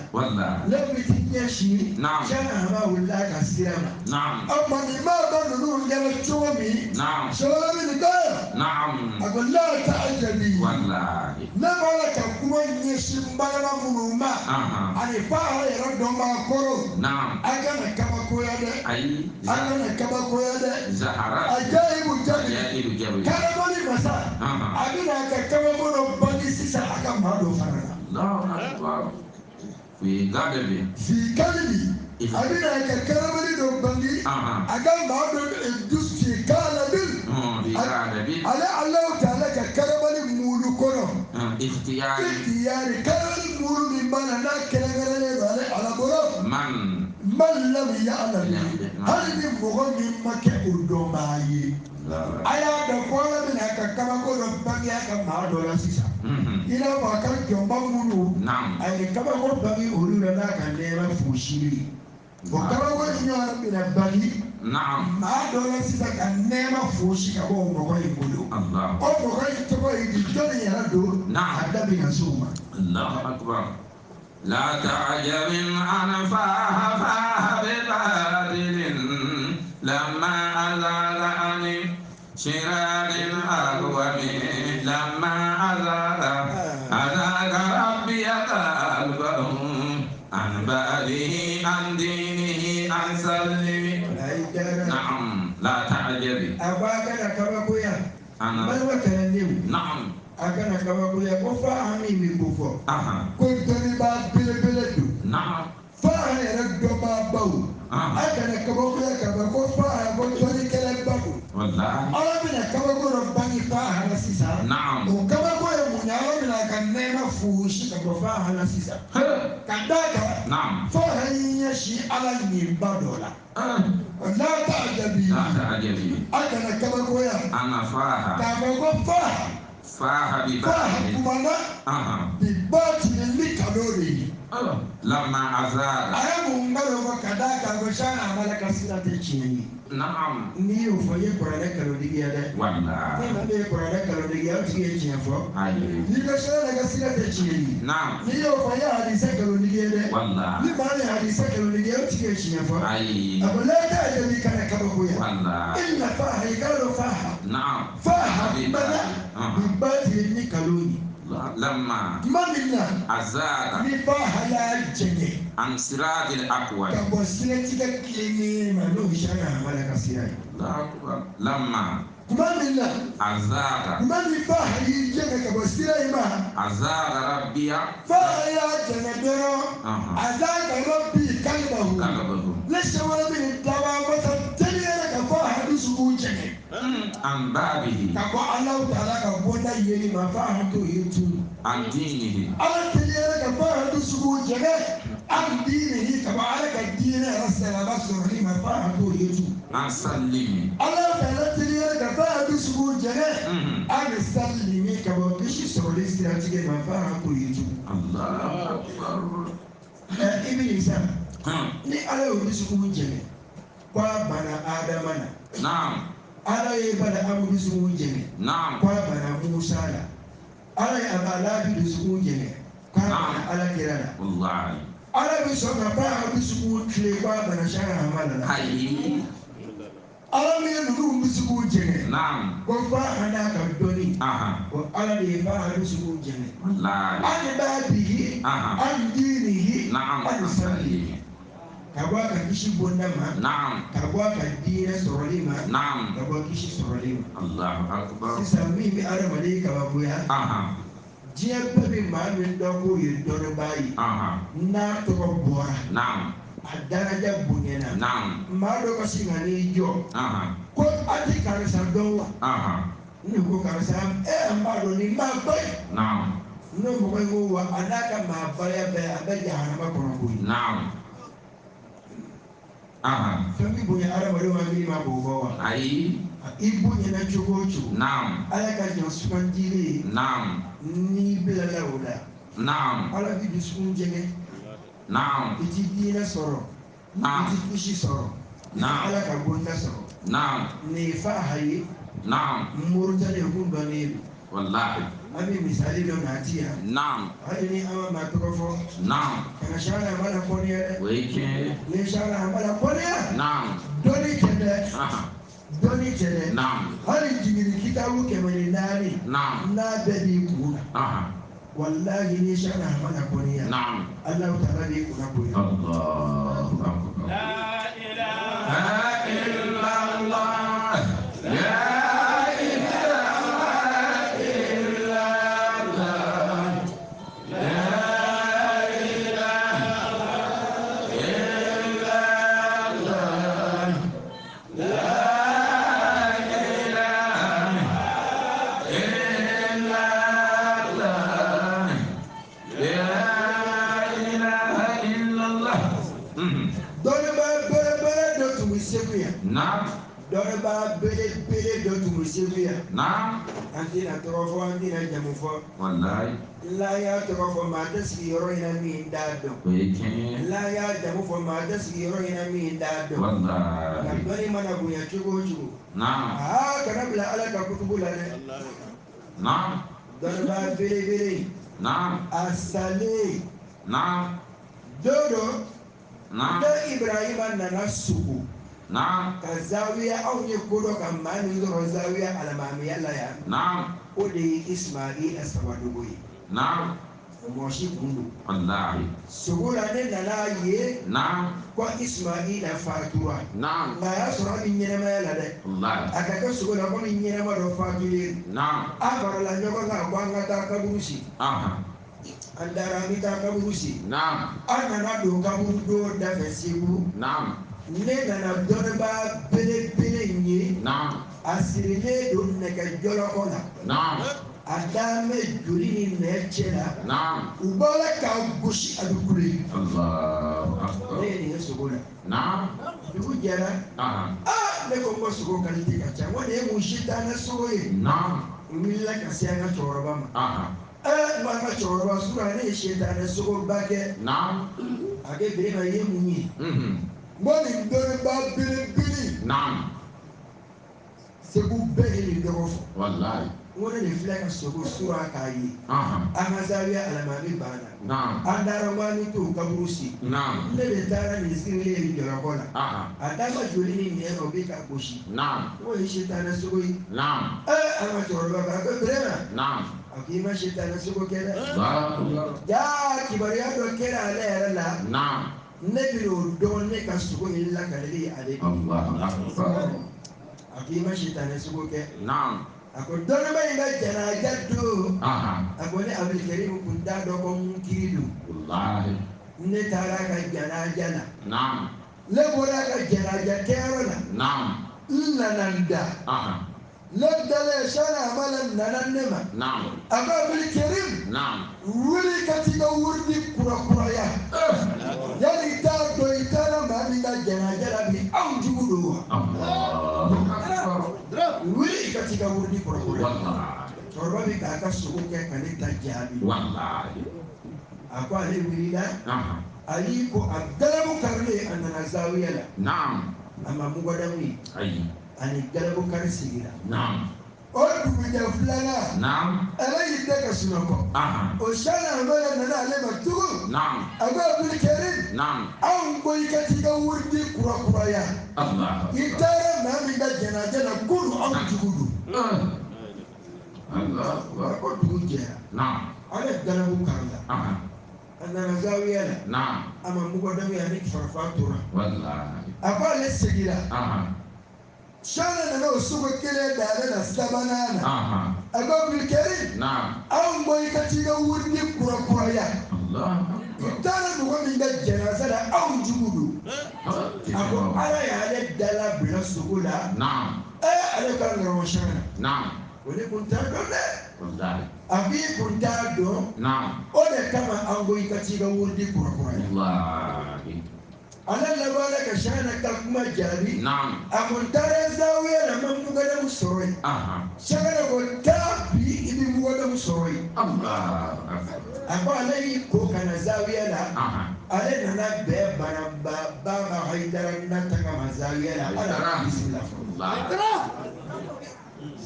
Ne bɛ t'i ɲɛsin. Sara hamahula ka sira ma. A ma nin maa ba ninnu kɛra cogo min. Sɔrɔ bɛ nin kɛ. A ko la ta'jabi. Ne b'a la ka kuma ɲɛsin n balima minnu ma ani fa yɛrɛ dɔnbaa kɔrɔ a kana kabakoya dɛ a kana kabakoya dɛ ajaibu jabiri karamɔgɔ masa a bɛna a ka kabako dɔ bange sisan a ka maa dɔ fana na fi kalibi a bɛna a ka karamɔgɔ dɔ bange a ka maa dɔ fi kalabi ale Alahu taala ka karamɔgɔ mulu kɔnɔ ikhtiyari karamɔgɔ mulu min b'a la n'a kɛrɛnkɛrɛnnen don ale Ala bolo man lam ya'lam hali ni mɔgɔ min ma kɛ o dɔnbaa ye a y'a dɔn ko Ala bɛna a ka kabako dɔ bange a ka maa dɔ la sisan i n'a fɔ a ka jɔnba minnu a ye kabako bange olu la n'a ka nɛɛma foosili o kabako in ɲɔgɔn bɛna bange maa dɔ la sisan ka nɛɛma foosi ka bɔ o mɔgɔ in bolo o mɔgɔ in tɔgɔ ye di jɔnni yɛrɛ don a da bɛna se o ma. لا تعجب أن فاها فاها بباطل لما أزال عن شرار أقوم لما أزال أزال ربي قلبه عن بعده عن دينه عن سلم. نعم لا تعجب. أباك كباكويا. نعم. A kana kabakoya ko fa min bɛ ko fɔ ko dɔnnibaa belebele don fa yɛrɛ dɔnbaa baw a kana kabakoya ka fɔ ko fa ko dɔnnikɛlaba don Ala bɛna kabako dɔ bange fa la sisan o kabako ye mun ye Ala bɛna a ka nɛɛma fosi ka bɔ fa la sisan ka d'a kan fa y'i ɲɛsin Ala ɲinba dɔ la n'a t'a jaabi a kana kabakoya k'a fɔ ko fa. Faha kumana bi baatili ni kalori lama azara a ye mun nkalon fɔ ka d'a kan ko sani a b'a la ka sira tɛ tiɲɛ ye naam n'i y'o fɔ i ye kuranɛ kalontigiya dɛ walahi ni maa min ye kuranɛ kalontigiya o tigi ye tiɲɛ fɔ ayi n'i ko sani ka sira tɛ tiɲɛ ye naam n'i y'o fɔ i ye hadisa kalontigiya dɛ walahi ni maa min ye hadisa kalontigiya o tigi ye tiɲɛ fɔ ayi a ko la ta'jabi kana kabakoya walahi illa faha i k'a dɔn faha naam faha bana bi baatili ni kalon ye لما tuma min na أزال ni faha y'a jɛngɛ عن صراط الأقوى ka bɔ siratigɛ tilennen ma n'o ye sani a b'a la ka sira ye الله أكبر لما tuma min na أزال tuma min faha y'i jɛngɛ ka bɔ sira in ma أزال ربي faha y'a jɛngɛ dɔrɔn azaka rabbi kalbahu قلبه ne sɛwale min daba masa teliyara ka faha dusukun jɛngɛ عن بابه ka bɔ Alahu taala ka bɔda yeli ma faha t'o ye tun عن دينه Ala teliyara ka faha dusukun jɛngɛ an diinihi ka bɔ Ala ka diinɛ yɛrɛ siraba sɔrɔli ma faha t'o ye tun عن سلم Ala taala teliyara ka faha dusukun jɛngɛ an salimi ka bɔ kisi sɔrɔli siratigɛ ma faha t'o ye tun. الله أكبر I bɛ nin sa ni Ala y'o dusukun jɛngɛ ko a banna Adama na نعم Ala ye bada amu dusukun jɛngɛ نعم ko a banna Musa la Ala ye a b'a dusukun jɛngɛ ko a banna Ala kira la والله Ala bɛ sɔn ka ba dusukun tile ko a banna Sani Hamala la أي Ala min ye ninnu dusukun jɛngɛ نعم ko fa n'a ka dɔnni ko Ala de ye fa dusukun jɛngɛ والله an b'a bigi an diinihi نعم an sali ka bɔ a ka kisi bonda ma نعم ka bɔ a ka diinɛ sɔrɔli ma نعم ka bɔ kisi sɔrɔli ma الله أكبر sisan min bɛ adamaden kabakoya diɲɛ bɛɛ bɛ maa min dɔn k'o ye dɔnnibaa ye n'a tɔgɔ bɔra نعم a daraja bonyana نعم maa dɔ ka sin ka n'i jɔ ko a ti karisa dɔn wa ne ko karisa an b'a dɔn nin maa ba ye نعم n'o mɔgɔ in ko wa a n'a ka maabaya bɛɛ a bɛ jahanama kɔnɔ koyi نعم fɛn bɛ bonya adamadenw hakili ma k'o fɔ wa أي i bonyana cogo o cogo نعم Ala ka jɔn sugandili نعم n'i bilala o la نعم Ala b'i dusukun jɛngɛ نعم i ti diinɛ sɔrɔ i نعم ti kisi sɔrɔ i ti Naam. Ala ka bonda sɔrɔ نعم nin ye fa ye نعم Moritani kun dɔnnen don والله an bɛ misali dɔ nati yan نعم hali ni an ma maa tɔgɔ fɔ نعم kana sani a ma la kɔniya dɛ ويكي ni sani a ma la kɔniya نعم dɔnni tɛ dɛ dɔnni tɛ dɛ نعم hali jigini kitabu 400 نعم n'a bɛɛ b'i kun na Walahi ni Shana Hamada kɔniya. Naam. Alahu taala b'i kunna bonya. Allahu akbar. La ilaha illallah. La ilaha illallah. La ilaha illallah. La ilaha illallah. La ilaha illallah. Dɔnnibaa belebele dɔ tun bɛ Segu yan. Naam. Dɔnnibaa belebele dɔ tun bɛ Segu yan. Naam. An tɛna tɔgɔ fɔ, an tɛna jamu fɔ. Wallahi. N'a y'a tɔgɔ fɔ, maa tɛ sigi yɔrɔ in na min t'a dɔn. O ye tiɲɛ ye. N'a y'a jamu fɔ, maa tɛ sigi yɔrɔ in na min t'a dɔn. Nka Wallahi. dɔnni mana bonya cogo o cogo. Naam. Aa, kana bila Ala ka kutubu la dɛ. Naam. Dɔnnibaa belebele Naam. a salen Naam. don dɔ. Naam. Ne Ibrahima nana sugo. Naam. Ka zawiya anw ye ko dɔ ka maa min sɔrɔ zawiya alimamiya la yan. Naam. O de ye Ismaila Sawadogo ye. Naam. Mɔgɔ si kun don. Wallahi. Sogo la ne nana ye Naam. ko Ismaila fatura. Naam. Nka a y'a sɔrɔ a bɛ ɲɛnamaya la dɛ. Wallahi. A ka kɛ sogo la komi ɲɛnama dɔ fatulen. Naam. An farala ɲɔgɔn kan ko an ka taa kaburu si. Aha. An taara an bɛ taa kaburu si. Naam. An nana don kaburu don da fɛ Segu. Naam. Ne nana dɔnnibaa belebele in ye. Naam. A sirilen don nɛgɛ jɔlɔkɔ la. Naam. A dalen bɛ joli ni nɛ cɛ la. Naam. U bɔra k'a gosi a bɛ kule. Allahu akbar. Ne ye nin ye sogo la. Naam. Dugu jɛra. Aha. Aa, ne ko n ko sogo kalite ka ca. N ko nin ye mun sitanɛ sogo ye? Naam. N wulila ka se an ka cɛkɔrɔba ma. Aha. Ɛɛ, n ko an ka cɛkɔrɔba sura ne ye sitanɛ sogoba kɛ. Naam. A ko Birima i ye mun ye? Mhm. N ko nin dɔnnibaa belebele. Naam. Segu bɛɛ ye nin tɔgɔ fɔ. Wallahi. N ko ne de filɛ ka sogo sura k'a ye. Aha. An ka zawiya alimami banna. Naam. An taara n ko an bɛ t'o kaburu si. Naam. Ne de taara nin sirilen nin jɔlɔkɔ la. Aha. A da ma joli ni nɛ o bɛ ka gosi. Naam. N ko ye sitanɛ sogo ye. Naam. Ɛɛ, an ka cɛkɔrɔba ko a ko Birima. Naam. A ko i ma sitanɛ sogo kɛ dɛ. Allahu akbar. Jaa, kibaruya dɔ kɛra ale yɛrɛ la. Naam. Ne bɛ o dɔn ne ka sogo in lakaleli ye ale de. Allahu akbar. A ko i ma sitanɛ sogo kɛ. Naam. A ko dɔnnibaa in ka janaja don. Aha. A ko ne Abudulkarimu kun t'a dɔn ko munkiri don. Wallahi. Ne taara a ka janaja la. Naam. Ne bɔra a ka janaja kɛyɔrɔ la. Naam. N nana n da. Aha. Ne dalen Shana Hamala nana ne ma. Naam. A ko Abudulkarim. Naam. Wuli ka t'i ka wurudi kurakuraya. Yanni i t'a dɔn i taara maa min ka janaja la bi anw jugu don wa. Allahu akbar. Wuli ka t'i ka wurudi kurakuraya. Wallahi. Cɛkɔrɔba bɛ k'a ka sogo kɛ ka ne ta jaabi. Wallahi. A ko ale wulila. Aha. A y'i ko a galabu karilen a nana zawiya la. Naam. A ma mugadamu ye. Ayi. Ani galabu kari sigira. Naam. O dugujɛ filanan. Naam. Ale y'i da ka sunɔgɔ. Aha. O Shana Hamala nana ale ma tugun. Naam. A ko Abudulkarim. Naam. Anw ko i ka t'i ka wurudi kurakuraya. Allahu I akbar. taara maa min ka janaja la kunu anw jugu don. Allahu A akbar. ko dugu jɛra. Naam. Ale galabu karila. Aha. A nana zawiya la. Naam. A ma mugadamu ye ani farafa tora. Wallahi. A ko ale seginna. Aha. Shana nana o sogo kelen da ale la sabanan na. Aha. A ko Abudulkarim. Naam. Anw ko i ka t'i ka wurudi kurakuraya. Allahu I akbar. taara mɔgɔ min ka janaja la anw jugu don. A ko Ala y'ale dala bila sogo la. Naam. Ɛɛ, ale ka nɔrɔ Shana. Naam. O ne kun t'a dɔn dɛ. Wallahi. A b'i kun t'a dɔn. Naam. O de kama an ko i ka t'i ka wurudi kurakuraya. Wallahi. Ale labanna ka Shana ka kuma jaabi. Naam. A kun taara zawiya la, ma mugadamu sɔrɔ yen. Aha. Shana ko taa bi i bɛ mugadamu sɔrɔ yen. Allahu akbar. A ko ale y'i ko ka na zawiya la. Aha. Ale nana bɛn Banamba Baba Hayidara na taga ma zawiya la. Ala ka bisimila fɔlɔ. Wallahi.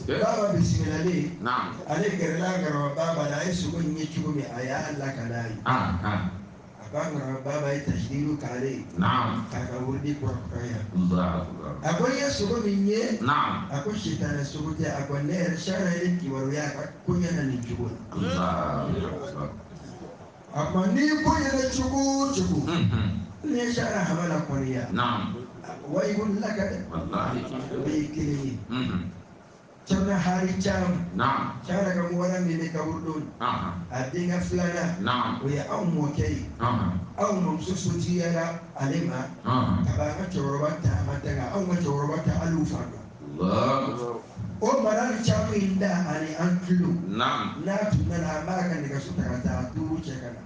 Baba bisimilalen. Naam. Ale gɛrɛla karamɔgɔ Baba la, a ye sogo in ye cogo min a y'a lakala ye. Aha. A A baba ye tajiriw k'ale ye. Naam. K'a ka wurudi kurakuraya. Allahu akbar. A ko n ye sogo min ye. Naam. A ko sitanɛ sogo tɛ, a ko ne yɛrɛ sara ye kibaruya a ka ko ɲɛna nin cogo la. Allahu akbar. A ko n'i ko ɲɛna cogo o cogo. N'i ye sara hamala kɔniya. Naam. Wa i wulila ka dɛ. Wallahi. O ye kelen ye. Cɛna hari caman. Naam. Cɛna ka mɔgɔ min bɛ kaburu don. A denkɛ filanan. Naam. O ye anw mɔkɛ ye. Anw mɔmuso sotigiyara ale ma. Ka b'an ka cɛkɔrɔba ta a ma daga, anw ka cɛkɔrɔba ta hali u fa dɔn. O mara ni caman in da ani an tulo. Naam. N'a tun nana an b'a ka nɛgɛso ta ka taa duuru cɛ ka na.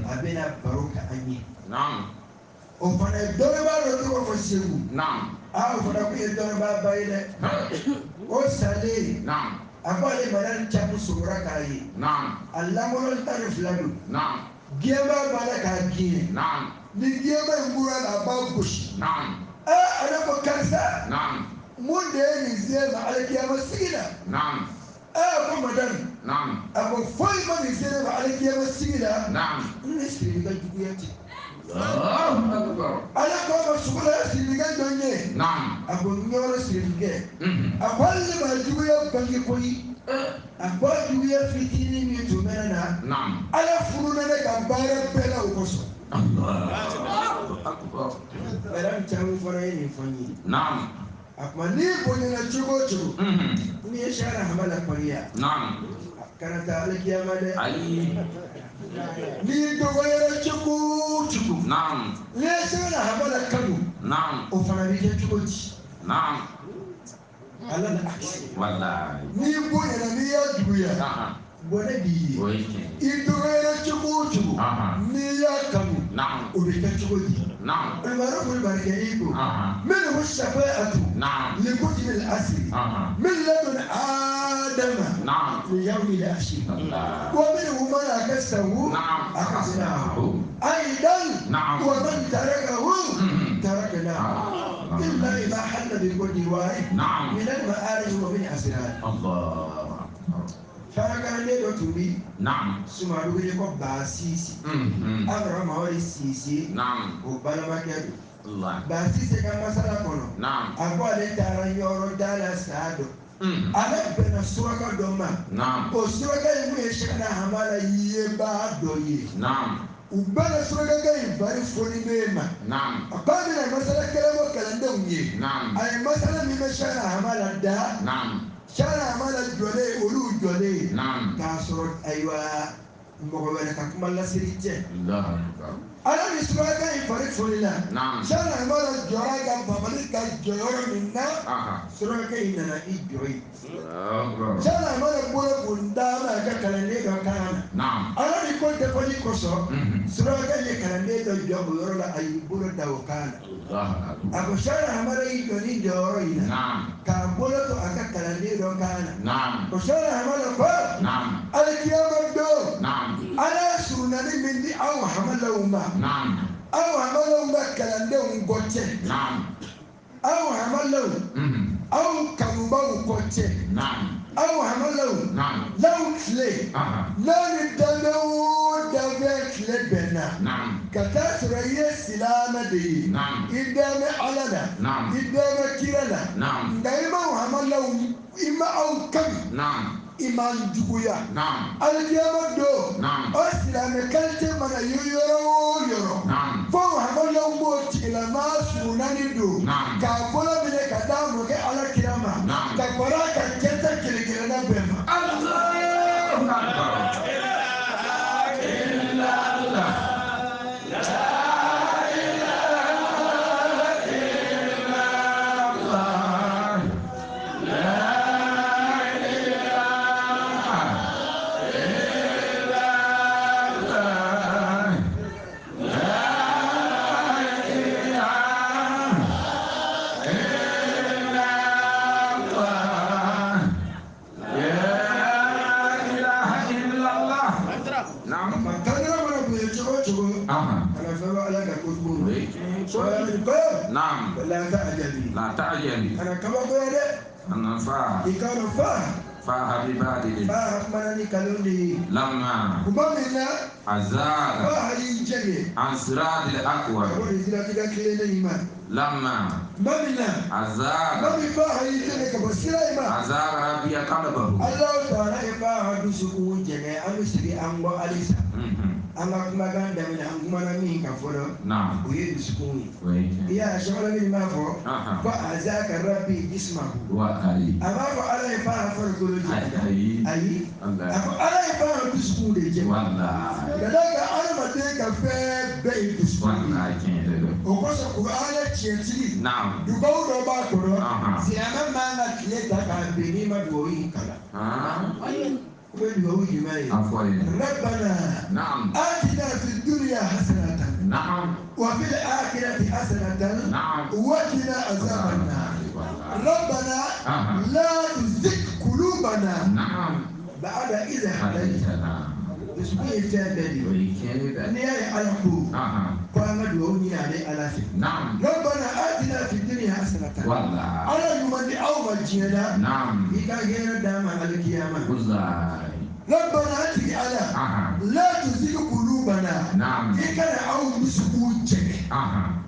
A bɛna baro kɛ an ye. Naam. O fana ye dɔnnibaa dɔ tɔgɔ fɔ Segu. Naam. Aa o fana kun ye dɔnnibaaba ye dɛ. O salen. Naam. A ko ale mara ni caman sogora k'a ye. Naam. A lankolon 12 don. Naam. Gɛnba b'a la k'a gɛn. Naam. Ni gɛnba in bɔra la a b'a gosi. Naam. Aa ale ko karisa. Naam. Mun de ye nin se ma alikiyama sigi la? Naam. Aa ko madame. Naam. A ko foyi ma nin se ma alikiyama sigi la. Naam. N ni sirili ka juguya tɛ. Allahu akbar. Ale ko a ma sugu la sirilikɛ dɔ ye. Naam. A ko ɲɔrɔ sirilikɛ. A ko hali ne ma juguya bange koyi. A ko juguya fitinin min tun bɛ ne na. Naam. Ala furu na ne ka baara bɛɛ la o kosɔn. Allahu akbar. Madame caman fana ye nin fɔ n ye. Naam. A kuma n'i bonyana cogo o cogo. N'i ye sara hamala kɔniya. Naam. Kana taa alikiyama dɛ. Ayi. N'i dɔgɔyara cogo o cogo. Naam. N'i ye sara hamala kanu. Naam. O fana bɛ kɛ cogo di? Naam. Ala la akisi. Walayi. N'i bonyana n'i y'a juguya. Bɔnɛ b'i ye. O ye tiɲɛ ye. I dɔgɔyara cogo o cogo. N'i y'a kanu. Naam. O bɛ kɛ cogo di? Naam. Umaru Kulubali ko. Minnu shafa'atu. Naam. Li kutubil asri. Min ladun Adama. Naam. Li yawmil ashir. Wa minhu man akasahu. Naam. Akasnahu. Aidan. Naam. Wa man tarakahu. Taraknahu. Illa idha halla bi kulli wahid. Naam. Min al-ma'arij wa min asrar. Allah. Farakalanden dɔ tun bi. Naam. Sumadugu ye ko Baasisi. An kɔrɔ Mamadu Sise. Naam. O balimakɛ don. Allah. Baasisi ka masala kɔnɔ. Naam. A ko ale taara yɔrɔ da la saa dɔ. Ale bɛnna suraka dɔ ma. Naam. O suraka in kun ye Sɛkina Hamala yebaa dɔ ye. Naam. U bɛnna surakakɛ in fari foni bɛ ma. Naam. A k'a bɛna masala kɛlɛ bɔ kalandenw ye. Naam. A ye masala min bɛ Sɛkina Hamala da. Naam. Sɛkina Hamala jɔlen olu jɔlen. Naam. K'a sɔrɔ ayiwa mɔgɔ wɛrɛ ka kuma laseli tɛ. Allahu akbar. Ala ni suraka in fari foni la. Naam. Sɛkina Hamala jɔra ka babali ka jɔyɔrɔ min na. Suraka in nana i jɔ yen. Allahu akbar. Sɛkina Hamala bolo kun d'a ma a ka kalanden dɔ kan na. Naam. Ala ni ko dafali kosɔn. Suraka ye kalanden dɔ jɔ o yɔrɔ la a y'i bolo da o kan na. Allahu akbar. A ko Sɛkina Hamala y'i jɔ ni jɔyɔrɔ in na. Naam. K'a bolo to a ka kalanden dɔ kan na. Naam. Ko Sɛkina Hamala ko. Naam. Alikiyama don. Naam. Ala ye surunani min di aw Hamalaw ma. Naam. Aw Hamalaw ka kalandenw kɔ cɛ. Naam. Aw Hamalaw. Aw kanubaw kɔ cɛ. Naam. Aw Hamalaw. Naam. N'aw tile. N'aw ni danbɛ o danbɛ tile bɛnna. Naam. Ka taa sɔrɔ i ye silamɛ de ye. Naam. I dɛmɛ Ala la. Naam. I dɛmɛ kira la. Naam. Nka i ma Hamalaw i ma aw kanu. Naam. I ma juguya. Naam. Alikiyama don. Naam. O silamɛ kalite mana ye yɔrɔ o yɔrɔ. Naam. Fo Hamalaw b'o tigilamaa surunani don. Naam. K'a bolo minɛ ka d'a mɔkɛ Ala kira ma. Naam. Ka fara a ka kɛta kelen kelenna bɛɛ ma. Allahu akbar. Illallah. La ilaha illallah. La ilaha illallah. La ilaha illallah. La ilaha illallah. Naam. Makana mana bonya cogo o cogo. Kana fɛn bɔ Ala ka kojugu ma. O ye tiɲɛ ye. Sɔrɔ ko. Naam. La ta'jabi. La ta'jabi. Kana kabakoya dɛ. Kana fa. I k'a dɔn fa. فحبيباتي فأخبرني كلوني لما وبمنا أزاغ فهي جنة عن صراط الأقوى لما بمنا أزاغ فهي جنة كبسيرة أزاغ ربي قلبه الله تعالى فهي سكون جنة أمسري أنغو أليسا an ka kumakan daminɛ an kumana min kan fɔlɔ o ye dusukun ye i y'a sɔgɔla min b'a fɔ ko azaka rabbi jismahu a b'a fɔ ala ye fa farikolo jɛ ayi a ko ala ye fa dusukun de jɛ ka d'a kan adamaden ka fɛn bɛɛ ye dusukun ye o kosɔn kuranɛ tiɲɛtigi dubaw dɔ b'a kɔnɔ silamɛ man ka tile ta k'a bin n'i ma dugawu in kalan. ربنا نعم آتنا في الدنيا حسنة نعم وفي الآخرة حسنة نعم وقنا عذاب النار ربنا لا تزغ قلوبنا نعم بعد إذ هديتنا نعم ربنا آتنا في الدنيا حسنة والله على يمني أو الجنة نعم إذا دام على القيامة والله ربنا آتنا على لا تزغ قلوبنا نعم إذا أو مسكوت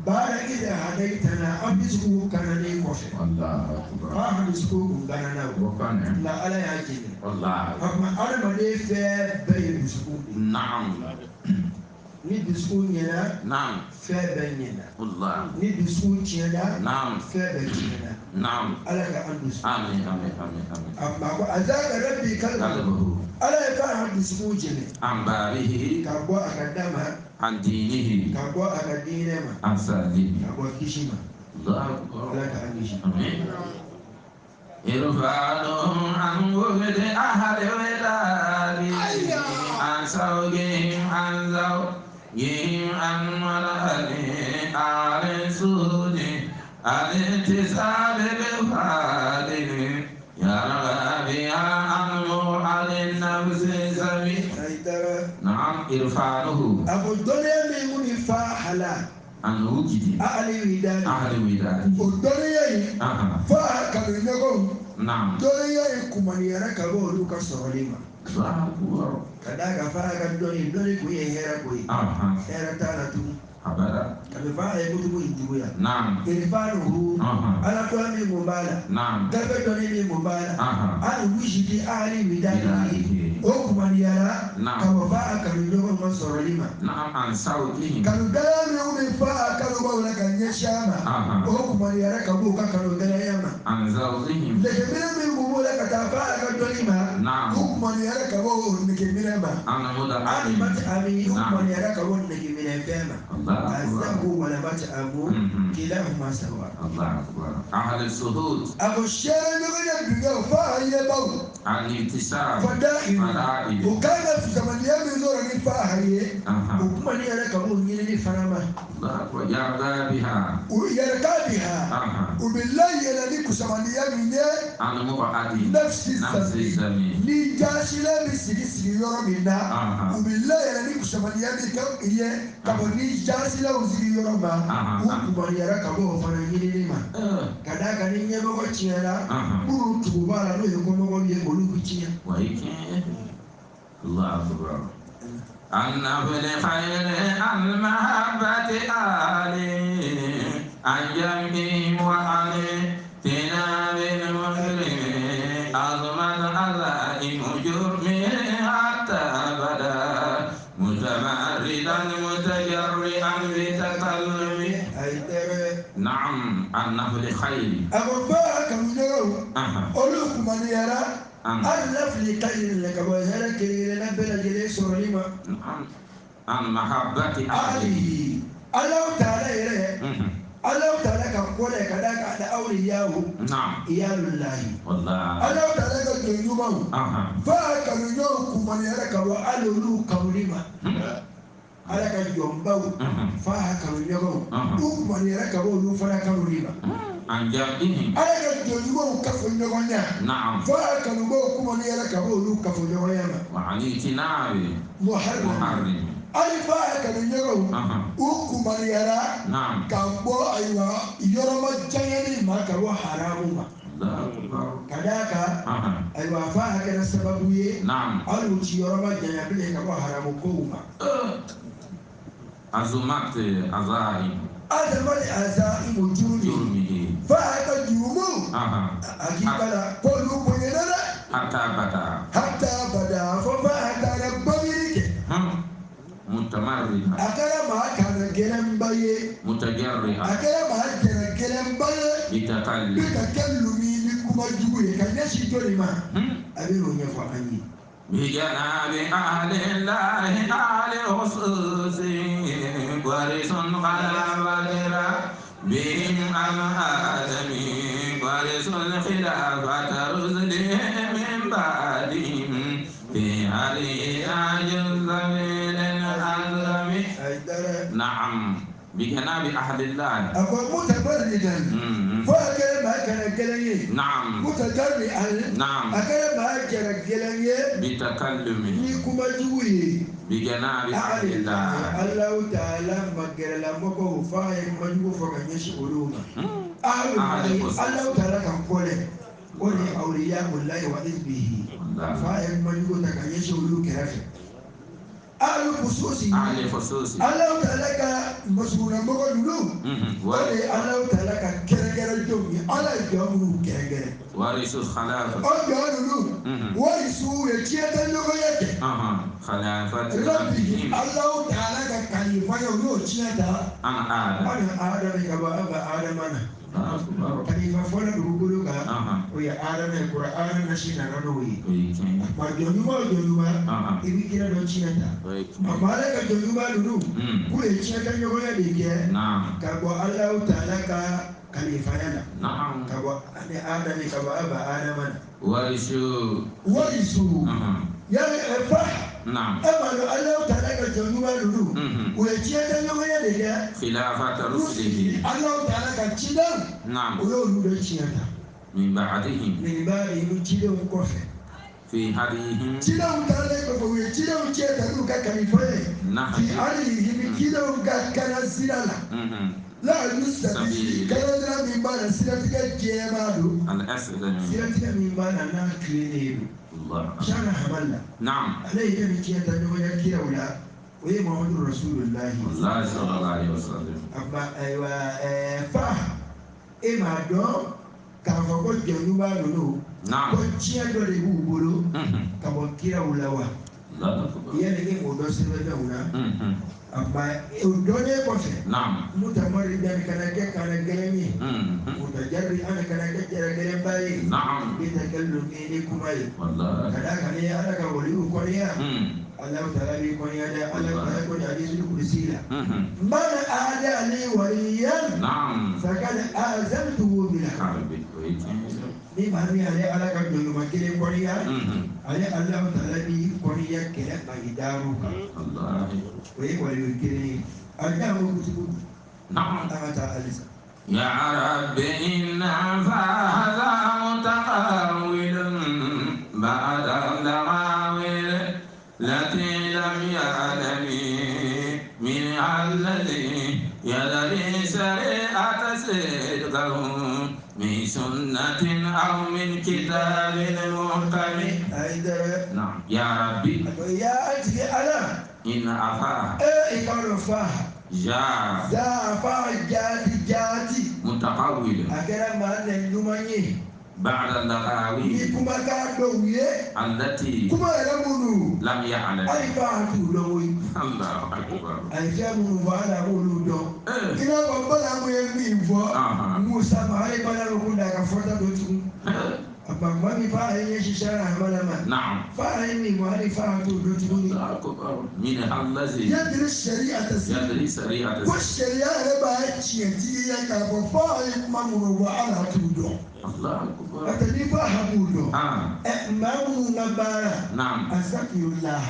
بعد إذا هديتنا أم مسكوت كان لي كوفي والله أكبر فهم مسكوت كان لا على يا والله أما أنا ما لي في بين مسكوت نعم ni dusukun ɲɛna naam fɛn bɛɛ ɲɛna wallahi ni dusukun tiɲɛna naam fɛn bɛɛ tiɲɛna naam ala ka an dusukun amin amin amin amin a ko azaka rabbi kalbahu ala ye fa an dusukun jɛnɛ an baarihi ka bɔ a ka da ma an diinihi ka bɔ a ka diinɛ ma an salihi ka bɔ kisi ma ala ka an kisi amin irfa'uhum an wujudi ahli wiladi an sawgihim an zaw يهم أن ولدي آل سودي الانتساب بالفاضل يرغى بها عن مرحل النفس سبي نعم إرفانه أبو الدنيا من فاحلة عن وجدي أهل وداد أهل وداد الدنيا فاحلة نعم دنيا كمانيرا كبولو كسروليما ka d'a kan fa ka dɔnni dɔnni kun ye hɛrɛ ko ye hɛrɛ t'a la tugun kabi fa ye kojugu in juguya irfanuhu ala dɔn min mun b'a la gafe dɔnni min mun b'a la hali wusidi ahali widadi o kumaniyara ka bɔ fa a kanu ɲɔgɔn ma sɔrɔli ma kanu gɛlɛya min bɛ fa a kanubaw la ka ɲɛsin a ma o kumaniyara ka b'u ka kanu gɛlɛya ma nɛgɛminɛ min kun b'o la ka taa fa a ka dɔnni ma o kumaniyara ka bɔ o nɛgɛminɛ ma hali mati ami o kumaniyara ka bɔ nɛgɛminɛ fɛn ma azabu wala mati amu kilahuma sawa. أهل السهود أبو الشارع يقول لك فاهي باو الانتصار فدائم وكان في زمن يزور فاهي وكمان يراك أبو يلي فرما يرضى بها ويرضى بها وبالله يلي كزمن يمين نفس الزمين نجاسلا بسيسي يورمنا وبالله يلي كزمن يمين كم نجاسلا وزي يورما وكمان يراك أبو فرما ka d'a kan ni ɲɛmɔgɔ tiɲɛna minnu tugu b'a la n'o ye kɔmɔgɔw ye olu bɛ tiɲɛ. Allahu akbar. النفل خير المحبة آلي عن جنبهم وعن تناب المسلم أظمت عزائم جرمه حتى بدا متمردا متجرئا بتكلمه. نعم النفل خير. أبو بكر أولوك من يرى النفل خير لك وهلك لنبل جليس رحمه. نعم عن محبة أهله. الله تعالى يرى الله تعالى كقول كذاك على أولياءه. نعم. إيال الله. والله. الله تعالى كجنوبه. فكانوا من يرى كوالو كولما. ala ka jɔnbaw fa kanuɲɔgɔnw u kumaniyara ka bɔ olu fana kanuli ma. Ala ka jɔnjuguw kafoɲɔgɔnya fa kanubaw kumaniyara ka bɔ olu kafoɲɔgɔnya ma. Muharram hali fa kanuɲɔgɔnw u kumaniyara ka bɔ ayiwa yɔrɔma janyali ma ka bɔ haramu ma. Ka d'a kan ayiwa fa kɛra sababu ye hali u ti yɔrɔ ma janya bilen ka bɔ haramu kow ma. Azumat azaim. Azamali azaimu jurumi. Fa ka jurumu. Hakika la k'olu bonyana dɛ. Hatta bada. Hatta bada fo fa taara bangeli kɛ. Mutamarrida. A kɛra maa kana gɛlɛnba ye. Mutajarriha. A kɛra maa jɛnɛ gɛlɛnba ye. Bitakalli. Bitakallumi ni kuma jugu ye ka ɲɛsin jɔnni ma. A bɛ n'o ɲɛfɔ an ye. بجناب أهل الله أهل خصوص ورث خلافة بهم الآدم ورث الخلافة رسلهم من بعدهم في هذه السبيل الأعظم. نعم بجناب أهل الله. أقول متبردا. فأكل ما كان جلني. نعم. متجرئا. نعم. أكل ما كان جلني. بتكلم. نيكما جوي. بجناب أهل الله. الله تعالى مجرى مكو فاهم مجو فكنيش علوما. أهل الله تعالى كان قوله. قولي أولياء الله وحزبه. فاهم مجو تكنيش علوم كرافة. أهل خصوصي. أهل خصوصي. الله تعالى كمسؤول مقولو. ولي الله تعالى كرجال الجمي على الجمهور كرجال. ورثوا الخلافة. أجانو. ورثوا يجيء اللغات. خلافة. ربهم الله تعالى كخليفة يوجد. أنا آدم. أنا آدم كبا أبا آدم أنا. خليفة فلان رجولك. ويا آدم القرآن نشينا نوي. ما جنوما جنوما. إبي كنا نشينا. أمالك جنوما لولو. كل شيء كان يقول لك. نعم. كبا الله تعالى كخليفة يلا. نعم. كبا أنا آدم كبا أبا آدم أنا. ورثوا. ورثوا. يا إفح. نعم. أما الله تعالى كجنوما لولو. ويجي كان يقول لك. خلافة رسله. الله تعالى كتشينا. نعم. ويقول لك من بعدهم. من بعدهم تشيلهم كفر. في هديهم. تشيلهم تعالى كفر ويتشيلهم تشيلهم كخليفة. نعم. في هديهم تشيلهم كنزيلا. لا يستبيل. كنزيلا من بعد سيرتك جمالو. الأسلم. سيرتك من بعد ناكلينيلو. الله. شان حملنا. نعم. عليه كم تشيلهم يا ولا. وهي محمد رسول الله. الله صلى الله عليه وسلم. أما أيوة فا إما دون كافو جنوبا لولو. نعم. كتشيا دولي بولو. كابو كيرا ولا. لا أكبر. يعني مودوس ولا ولا. أما دوني كوفي. نعم. متمرد أنا كان كان جلني. متجري أنا كان كان باي. نعم. بيتكلم إني كماي. والله. كذا كان أنا كولي وكونيا. الله تعالى بيكون يا الله تعالى يكون حديث الكرسي لا. من أعدى لي وليا. نعم. فقد آزمته بالحرب. ni maa min ale ala ka jɔnɲuman kelen kɔniya ale Alahu taala bi kɔniya kɛlɛ bangedaru kan. O ye waliyu kelen ye. A bɛna ko kutubu. Naam. An ka taa halisa. Ya Rabbi inna fahaza mutaqawwilun ba'da al-dawawil lati lam ya'lami min alladhi yadri shari'ata sidqahu min sunnatin aw min kitabin muhkam. Naam. Ya Rabbi. Ya ajli ala. Inna afa. Ikaw fa. Ja. Za fa jati jati. Mutaqawwil. Akara ma ne ɲuman ye. Ba'da al-daqawi. Ni kumakan dɔw ye. Allati. Kuma yɛrɛ minnu. Lam ya'lam. Hali fa t'u dɔn koyi. Allahu akbar. A ye fɛn minnu fɔ hali a b'olu dɔn. I n'a fɔ Balamu ye min fɔ. Musa ma hali Balamu kun da ka fɔta dɔ tugun. Amma min fa ye ɲɛsin sara hamala ma. Naam. Fa ye min fɔ hali fa t'o dɔn tuguni. Allahu akbar. Min allazi. Yadri shari'ata. Yadri shari'ata. Ko sariya yɛrɛ b'a tiɲɛtigiya k'a fɔ fa ye kuma minnu fɔ hali a t'u dɔn. Allahu akbar. N'o tɛ n'i ko a b'u dɔn. Maa minnu ka baara. Naam. Asakirullah.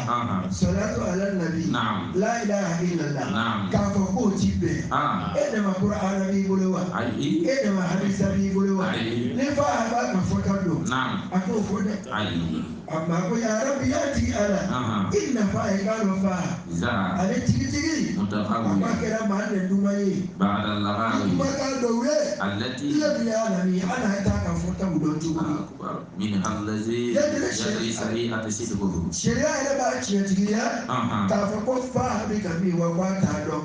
Salatu ala nabi. Naam. La ilaha illallah. Naam. K'a fɔ k'o ti bɛn. E de ma Kur'ana b'i bolo wa? Ayi. E de ma hadisa b'i bolo wa? Ayi. Ni fa b'a ka fɔta dɔn. Naam. A t'o fɔ dɛ. Ayi. Amma ko ya rabbi ya tigi ala inna fa ye k'a dɔn fa ale tigitigi a ma kɛra maa nɛnduman ye kumakan dɔw ye lam ya'lami ala t'a ka fɔtaw dɔn cogo di sariya yɛrɛ b'a tiɲɛtigiya k'a fɔ ko fa bɛ ka min wa k'a t'a dɔn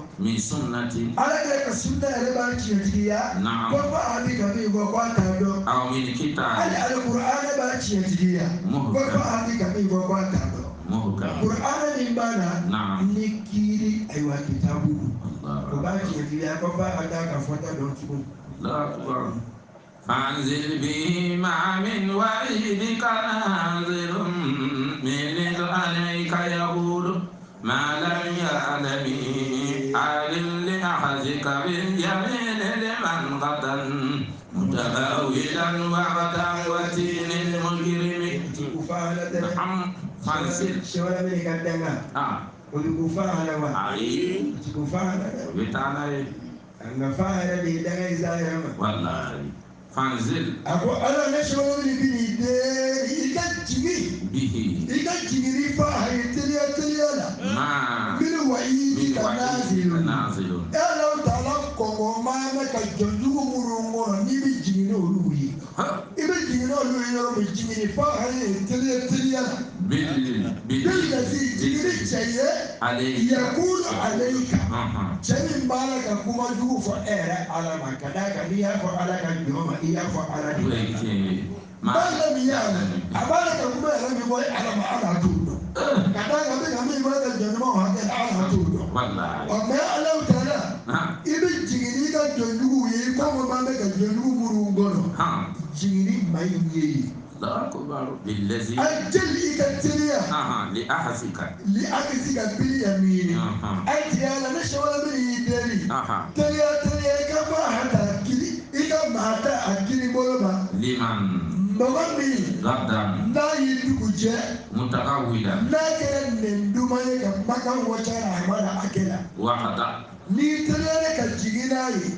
ala yɛrɛ ka sunna yɛrɛ b'a tiɲɛtigiya ko fa bɛ ka min fɔ k'a t'a dɔn hali alikuranɛ b'a tiɲɛtigiya ko fa bɛ ka min fɔ k'a t'a dɔn kuranɛ min b'a la ni kiiri ayiwa kitabu o b'a tiɲɛtigiya ko fa a t'a ka fɔta dɔn cogo. فانزل به ما من وعيدك نازل من عليك يقول ما لم يعلم عالم لأحدك باليمين لمن غدا متفاولا وغدا وتين المجرم فانزل والله فانزل أقول أنا نشعر بني إيكا جيجي إيكا جيجي فاهي تليا تليا لا من وعيدك نازل نازل أنا تعلم كم ما أنا كجندو مرونغ نبي جيجي نولوي إبي جيجي نولوي نولوي جيجي فاهي تليا تليا لا بالذي جيجي شيء يقول عليك cɛ min b'a la ka kuma jugu fɔ e yɛrɛ ala ma ka d'a kan n'i y'a fɔ ala ka jɔn ma i y'a fɔ ala de ma. B'a la min y'a la a b'a la ka kuma yɛrɛ min fɔ ala ma ala t'o dɔn ka d'a kan bɛ ka min fɔ e ka jɔn ɲumanw hakɛ la ala t'o dɔn. Ɔ mɛ ala taala i bɛ jigin n'i ka jɔn juguw ye i ko ko b'an bɛ ka jɔn jugu minnu kɔnɔ jigin ni maa in ye yen. أجل إكتريا لأحسك لأحسك باليمين أنت يا لا نشوى من يدري تريا تريا كما حتى كلي إذا ما حتى أكلي بولما لمن مغني غدا لا يدوجة متقولا لا كان من دوما يكما كان وشارع ما أكلا وحدا ni teliya ka jigin n'a ye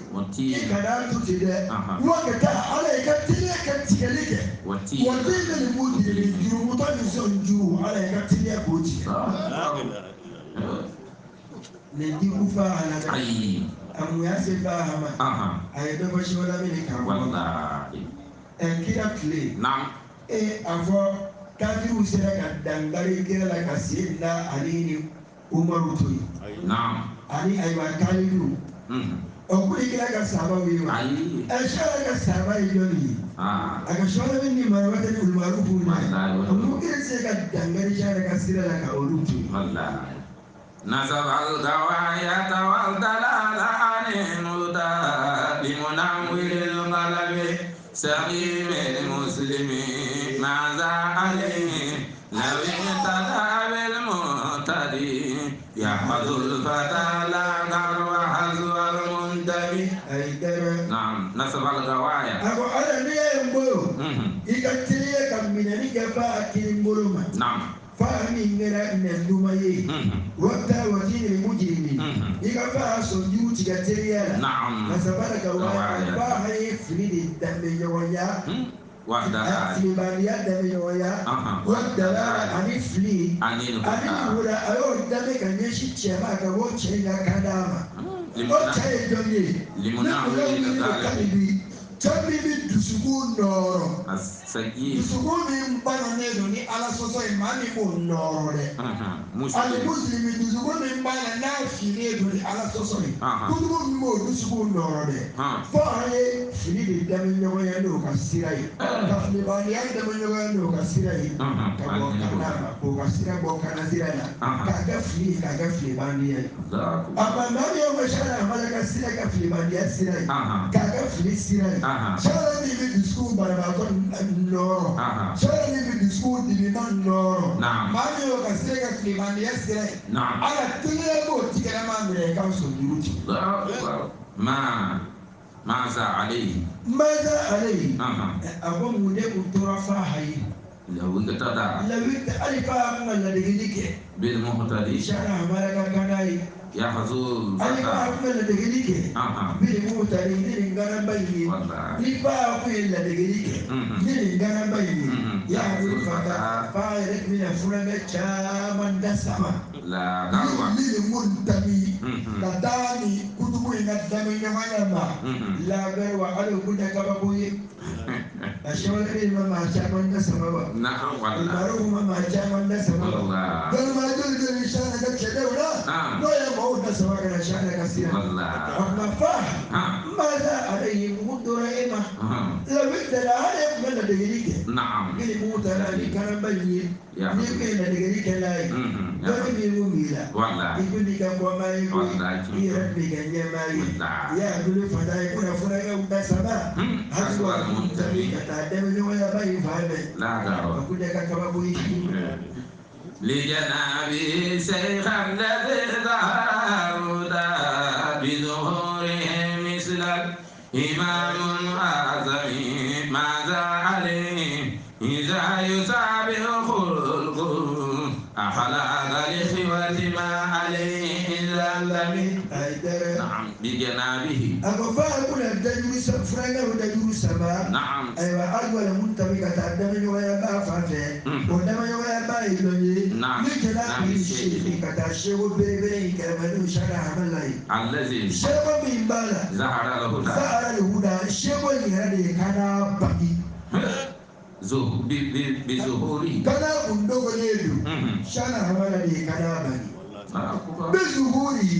i kana to ten dɛ wa ka taa ala ye ka teliya ka tigɛli kɛ waati bɛ nin b'u diri jurumutɔ ni sɔn juru ala ye ka teliya k'o tigɛ nin di ku fa ala dɛ a mun y'a se fa ma a ye dɔ fɔ siwala min kan ɛ kira tile e a fɔ kafiriw sera ka dankari kira la ka sen da ale ni Umaru to yen. Ani ayiwa kalilu o kuli kira ka saba ye wa ɛ sɔrɔ ka saba ye jɔnni ye a ka sɔrɔ min ni maramata ni olumaru b'u ma o mun kelen se ka dankari sariya ka sira la ka olu to yen. نسب الغواية والدلال عن الهدى لمنور القلب سقيم المسلم ماذا عليه لو اهتدى بالمهتدي يحفظ الفتى لا غرو حظو المنتمي. نعم نسب الغواية. أبو أنا نيا إذا تليك من نجفا كيمبولوما. نعم. فهمي نرى نندمي وقت وتين المجرمين إذا فاسون يوتي كتير. نعم. نسب الغواية فهي فريد الدم يويا. filibaliya dɛmɛɲɔgɔnya o dala ani fili ani wula a y'o dɛmɛ ka ɲɛsin cɛ ma ka bɔ cɛ in ka kan d'a ma o cɛ ye jɔn ye ne mɔgɔ min bɛ kan bi cɛ min bɛ dusukun nɔɔrɔ dusukun min bananen don ni ala sɔsɔ ye maa min b'o nɔɔrɔ dɛ ani musilimi dusukun min b'a la n'a finnen don ni ala sɔsɔ ye kojugu min b'o dusukun nɔɔrɔ dɛ fo an ye fili de dɛmɛɲɔgɔnya n'o ka sira ye ka filibaliya dɛmɛɲɔgɔnya n'o ka sira ye ka bɔ kana ma k'o ka sira bɔ kana sira la k'a kɛ fili ye k'a kɛ filibaliya ye a ma maa min ye o sariya a ma ka sira kɛ filibaliya sira ye k'a kɛ fili sira ye. Sariya min bɛ dusukun banabaatɔ nɔɔrɔ sariya min bɛ dusukun dimiman nɔɔrɔ maa min y'o ka sira kɛ filibaliya sira ye ala teliya b'o tigɛlama minɛ i ka sɔn juru ci. ماذا عليه؟ ماذا عليه؟ a ko mun de kun tora fa hayi. لو اقتدى لو ألف من الذي بالمهتدي شرع ملك كان ye. Yahzul ani ba kun bɛ ladegeli kɛ biri mu tari ni nin ganaba in ye ni ba kun ye ladegeli kɛ ni nin ganaba in ye yahzul fata fa yɛrɛ tun bɛna furakɛ caman da sama la ni nin mun tami ka taa ni kutubu in ka dami ɲɔgɔnya ma lagarwa hali o kun tɛ kabako ye a sɛbɛn ma maa caman da sama wa marufu ma maa caman da sama wa galima joli joli sana ka cɛdenw na n'o ye maaw da sama ka na sana ka sira a kuma fa maza alayhi mun dora e ma lawitala hali e tun bɛ ladegeli kɛ ni mun taara ni karanba in ye n'i kun ye ladegeli kɛ n'a ye dɔnni min kun b'i la i kun b'i ka kɔma ye koyi i yɛrɛ tun b'i ka ɲɛmaa ye i y'a bolo fata ye ko na furakɛw da sama hali wa mun tabi ka taa dɛmɛɲɔgɔnyaba in fan fɛ a kun tɛ ka kabako ye. لجنابه شيخ الذي ظهر الهدى بظهوره مثل الإمام الأعظم ماذا عليه إذا يتابع خلقه أخلاق الإخوة ما عليه إلا الذي نعم بجنابه أبو فاكون فرانغا ودجور سما نعم أيوة أول منتمي كتعدم يويا با فافي ودم يويا با يلوني نعم نجلا بيشي كتاشيو بيبي كمانو شارع عملاي الذي شيخ من بالا ظهر الهدى ظهر الهدى شيخ يهدي كان بقي بظهوره كان أندوغليدو شارع عملاي كان بقي بظهوره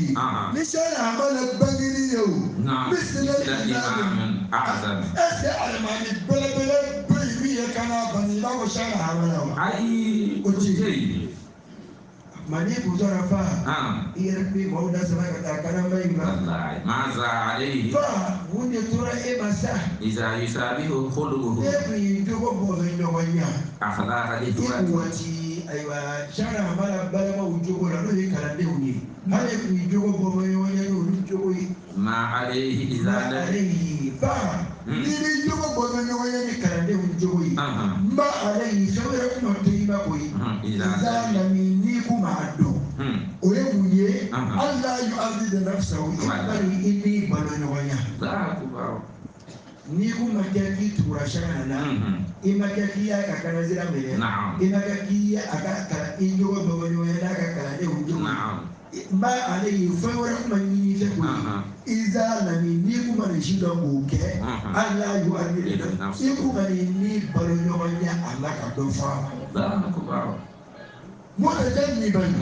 نشان عمل بغيريو مثل الإمام الأعظم أسأل ما بلا بلا بيبي كان بني لا وشان عمله أي أوتي ماني بوزارة فا يربي مودا سما كان ما والله ماذا عليه فا وني ترى إيه مسا إذا يشابه خلقه يبي يجوب بوزين أخلاق الإخوة ayiwa sara amala balima jogo la n'o ye kalandenw ye hali k'i jogo bɔ bɔ ɲɔgɔn ye n'olu jogo ye. Ma alayhi iza alayhi fa n'i b'i jogo bɔ bɔ ɲɔgɔn ye ni kalandenw jogo ye. Ma alayhi fɛn wɛrɛ kuma tɛ i ma koyi. Iza nami n'i ko m'a dɔn. O ye mun ye. Ala yu'adhibu nafsahu i bari i n'i balo ɲɔgɔn ya. N'i ko ma kɛ k'i tugura sara la i ma kɛ k'i y'a ka kanasira minɛ i ma kɛ k'i y'a ka kalan i jogo bɔ ɲɔgɔn ye n'a ka kalandenw jogo ye n b'a ale ye fɛn wɛrɛ kuma ɲini fɛ koyi iza nami n'i ko ma nin si dɔn k'o kɛ ala y'o ale de dɔn i ko ma nin ni balo ɲɔgɔn ye a la ka dɔ fɔ a ma. Mutajanniban e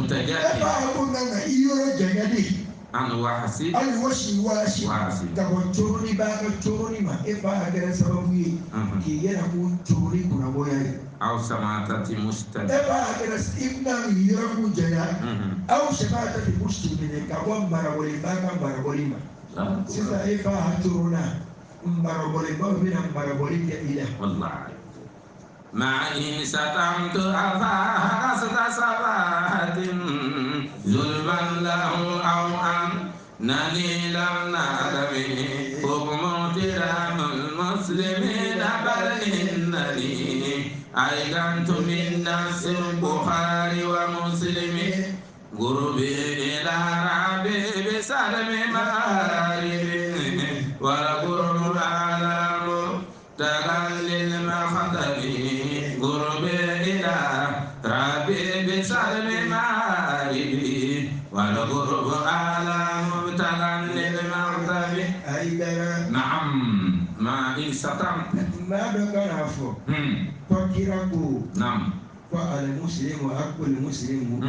b'a ko nka i yɔrɔ janya de. An wahasi hali wasi wasi ka bɔ coroni b'a ka coroni ma e fa a kɛra sababu ye k'i yɛrɛ ko coroni kunnabɔya ye. Aw samatati mustami e fa a kɛra i bɛna yɔrɔ mun janya aw samatati mustamini ka bɔ maraboli b'a ka maraboli ma sisan e fa a corona marabolibaw bɛna maraboli kɛ i la. Walahi. ما إن شتمت أفاها قصد صباحة ظلما له أو أنني لم نعلم حكم احترام المسلمين بل إنني أيقنت من نفس البخاري ومسلم قربي إلى ربي بسلم مآرب والقرب أعلم تغلي المخدم قربي إلى ربي بسلم مآربي والقرب أعلى مبتغى للمغضب. نعم ما إن شتمت ما بكرهه فكركو. نعم فالمسلم أخو المسلم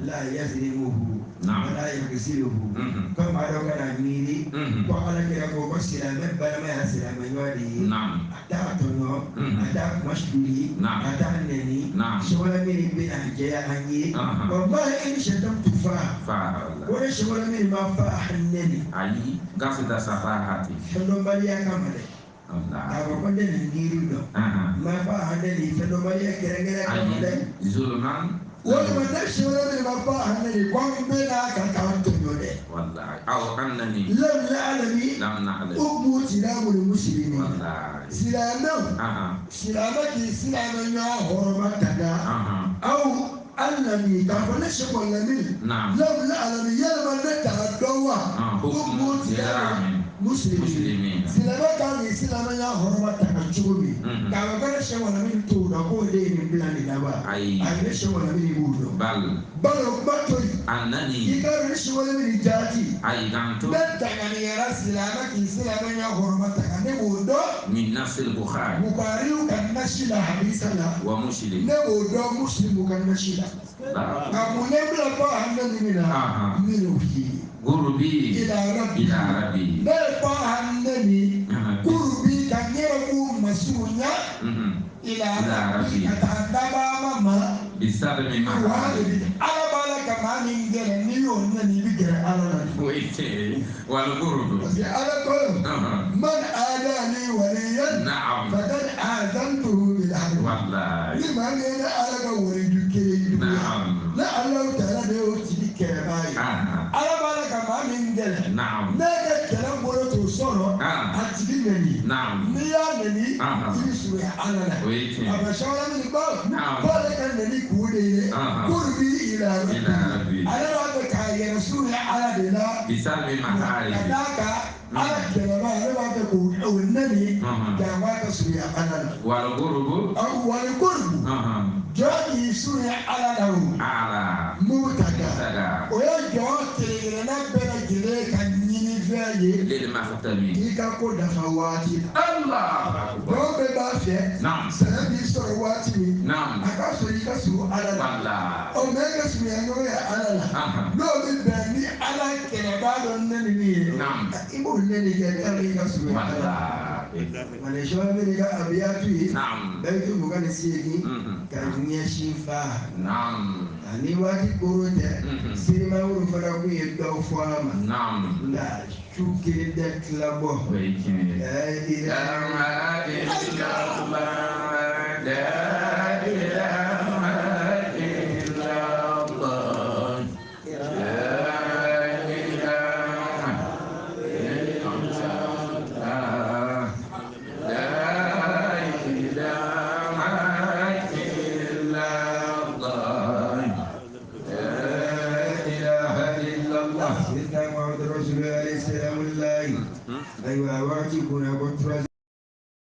لا يظلمه ولا يخذله كما لو كان أميري وقال كركو سلام بلما سلام يوالي أتى أتى مشدولي أتى نني شغل ميري بين أجيا أني وما إن شتمت فا ولا شغل ميري ما فا حنني أي قصد سفاهتي شلون بالي أكمله K'a ko ne nin yiri dɔn ma fa hande ni fɛn dɔnbaliya kɛrɛnkɛrɛn kama dɛ. Zulman. Walima ne si wɛrɛ min ma fa hande ni ko n bɛ n'a kan k'an tɔɲɔ dɛ. Walayi aw annani. Lam na'lami. Lam na'lami. Umu tilamul muslimin. Walayi. Silamɛw. Silamɛ k'i silamɛ ɲɔgɔn hɔrɔnba tanga. Aw annani k'a fɔ ne si kɔni lamini. Naam. Lam na'lami yalima silamɛ muslimin silamɛ kan k'i silamɛya hɔrɔma ta ka cogo min k'a fɔ ko ne Sɛki Lamini t'o dɔn k'o de ye nin bila nin la wa ayi ne Sɛki Lamini b'o dɔn bal o kuma to yen i ka dɔn ne Sɛki Lamini jaati ne danganiyara silamɛ k'i silamɛya hɔrɔma ta ka ne b'o dɔn min nasil Bukhari Bukhariw ka nasi la hadisa la wa Muslim ne b'o dɔn Muslimu ka nasi la nka mun ne bila bɔ hami min na minnu ye Gurubi ila rabbi ne bɔ hami gurubi ka n yɛrɛ k'u masurunya ila rabbi ka taa dabaa ma bisarmi ma ala b'a la ka maa min gɛrɛ n'i y'o nɛni i bɛ gɛrɛ ala la. Wal gurubu parce que ala ko man adani waliyan faqad azantuhu bil harb wallahi ni maa min ye ne ala ka walidu kelen juguya ne Alahu taala de y'o tigi kɛlɛbaa ye ala b'a la ka maa min gɛrɛ ne ka kɛlɛ bolo t'o sɔrɔ a tigi nɛni n'i y'a nɛni i bɛ surunya ala la a bɛ Sɛki Lamini ko k'ale ka nɛni k'u de ye k'olu b'i ila rabbi ale b'a fɛ k'a yɛrɛ surunya ala de la ka d'a kan ala kɛlɛbaa ale b'a fɛ k'o nɛni jango ka surunya ala la. Wal gurubu wal gurubu jɔn k'i surunya ala la o mutaga o ye jɔn kelen kelenna bɛɛ lajɛlen ka ɲinifɛn ye k'i ka ko dafa waati la. Jɔn bɛɛ b'a fɛ sɛnɛ b'i sɔrɔ waati min a ka sɔrɔ i ka surun ala la ɔ mɛ e ka surunya ɲɔgɔn ye ala la n'o bɛ bɛn ni ala kɛlɛbaa dɔ nɛnini ye i b'o nɛni kɛ k'ale ka surunya ala la. Ani Sɛki Lamini ka abiyatu ye bɛɛ 28 ka ɲɛsin fa ani waati koro tɛ Sirimaworo fana kun ye dɔw fɔ a ma nka su kelen tɛ tila bɔ. Ayiwa waati kunna ko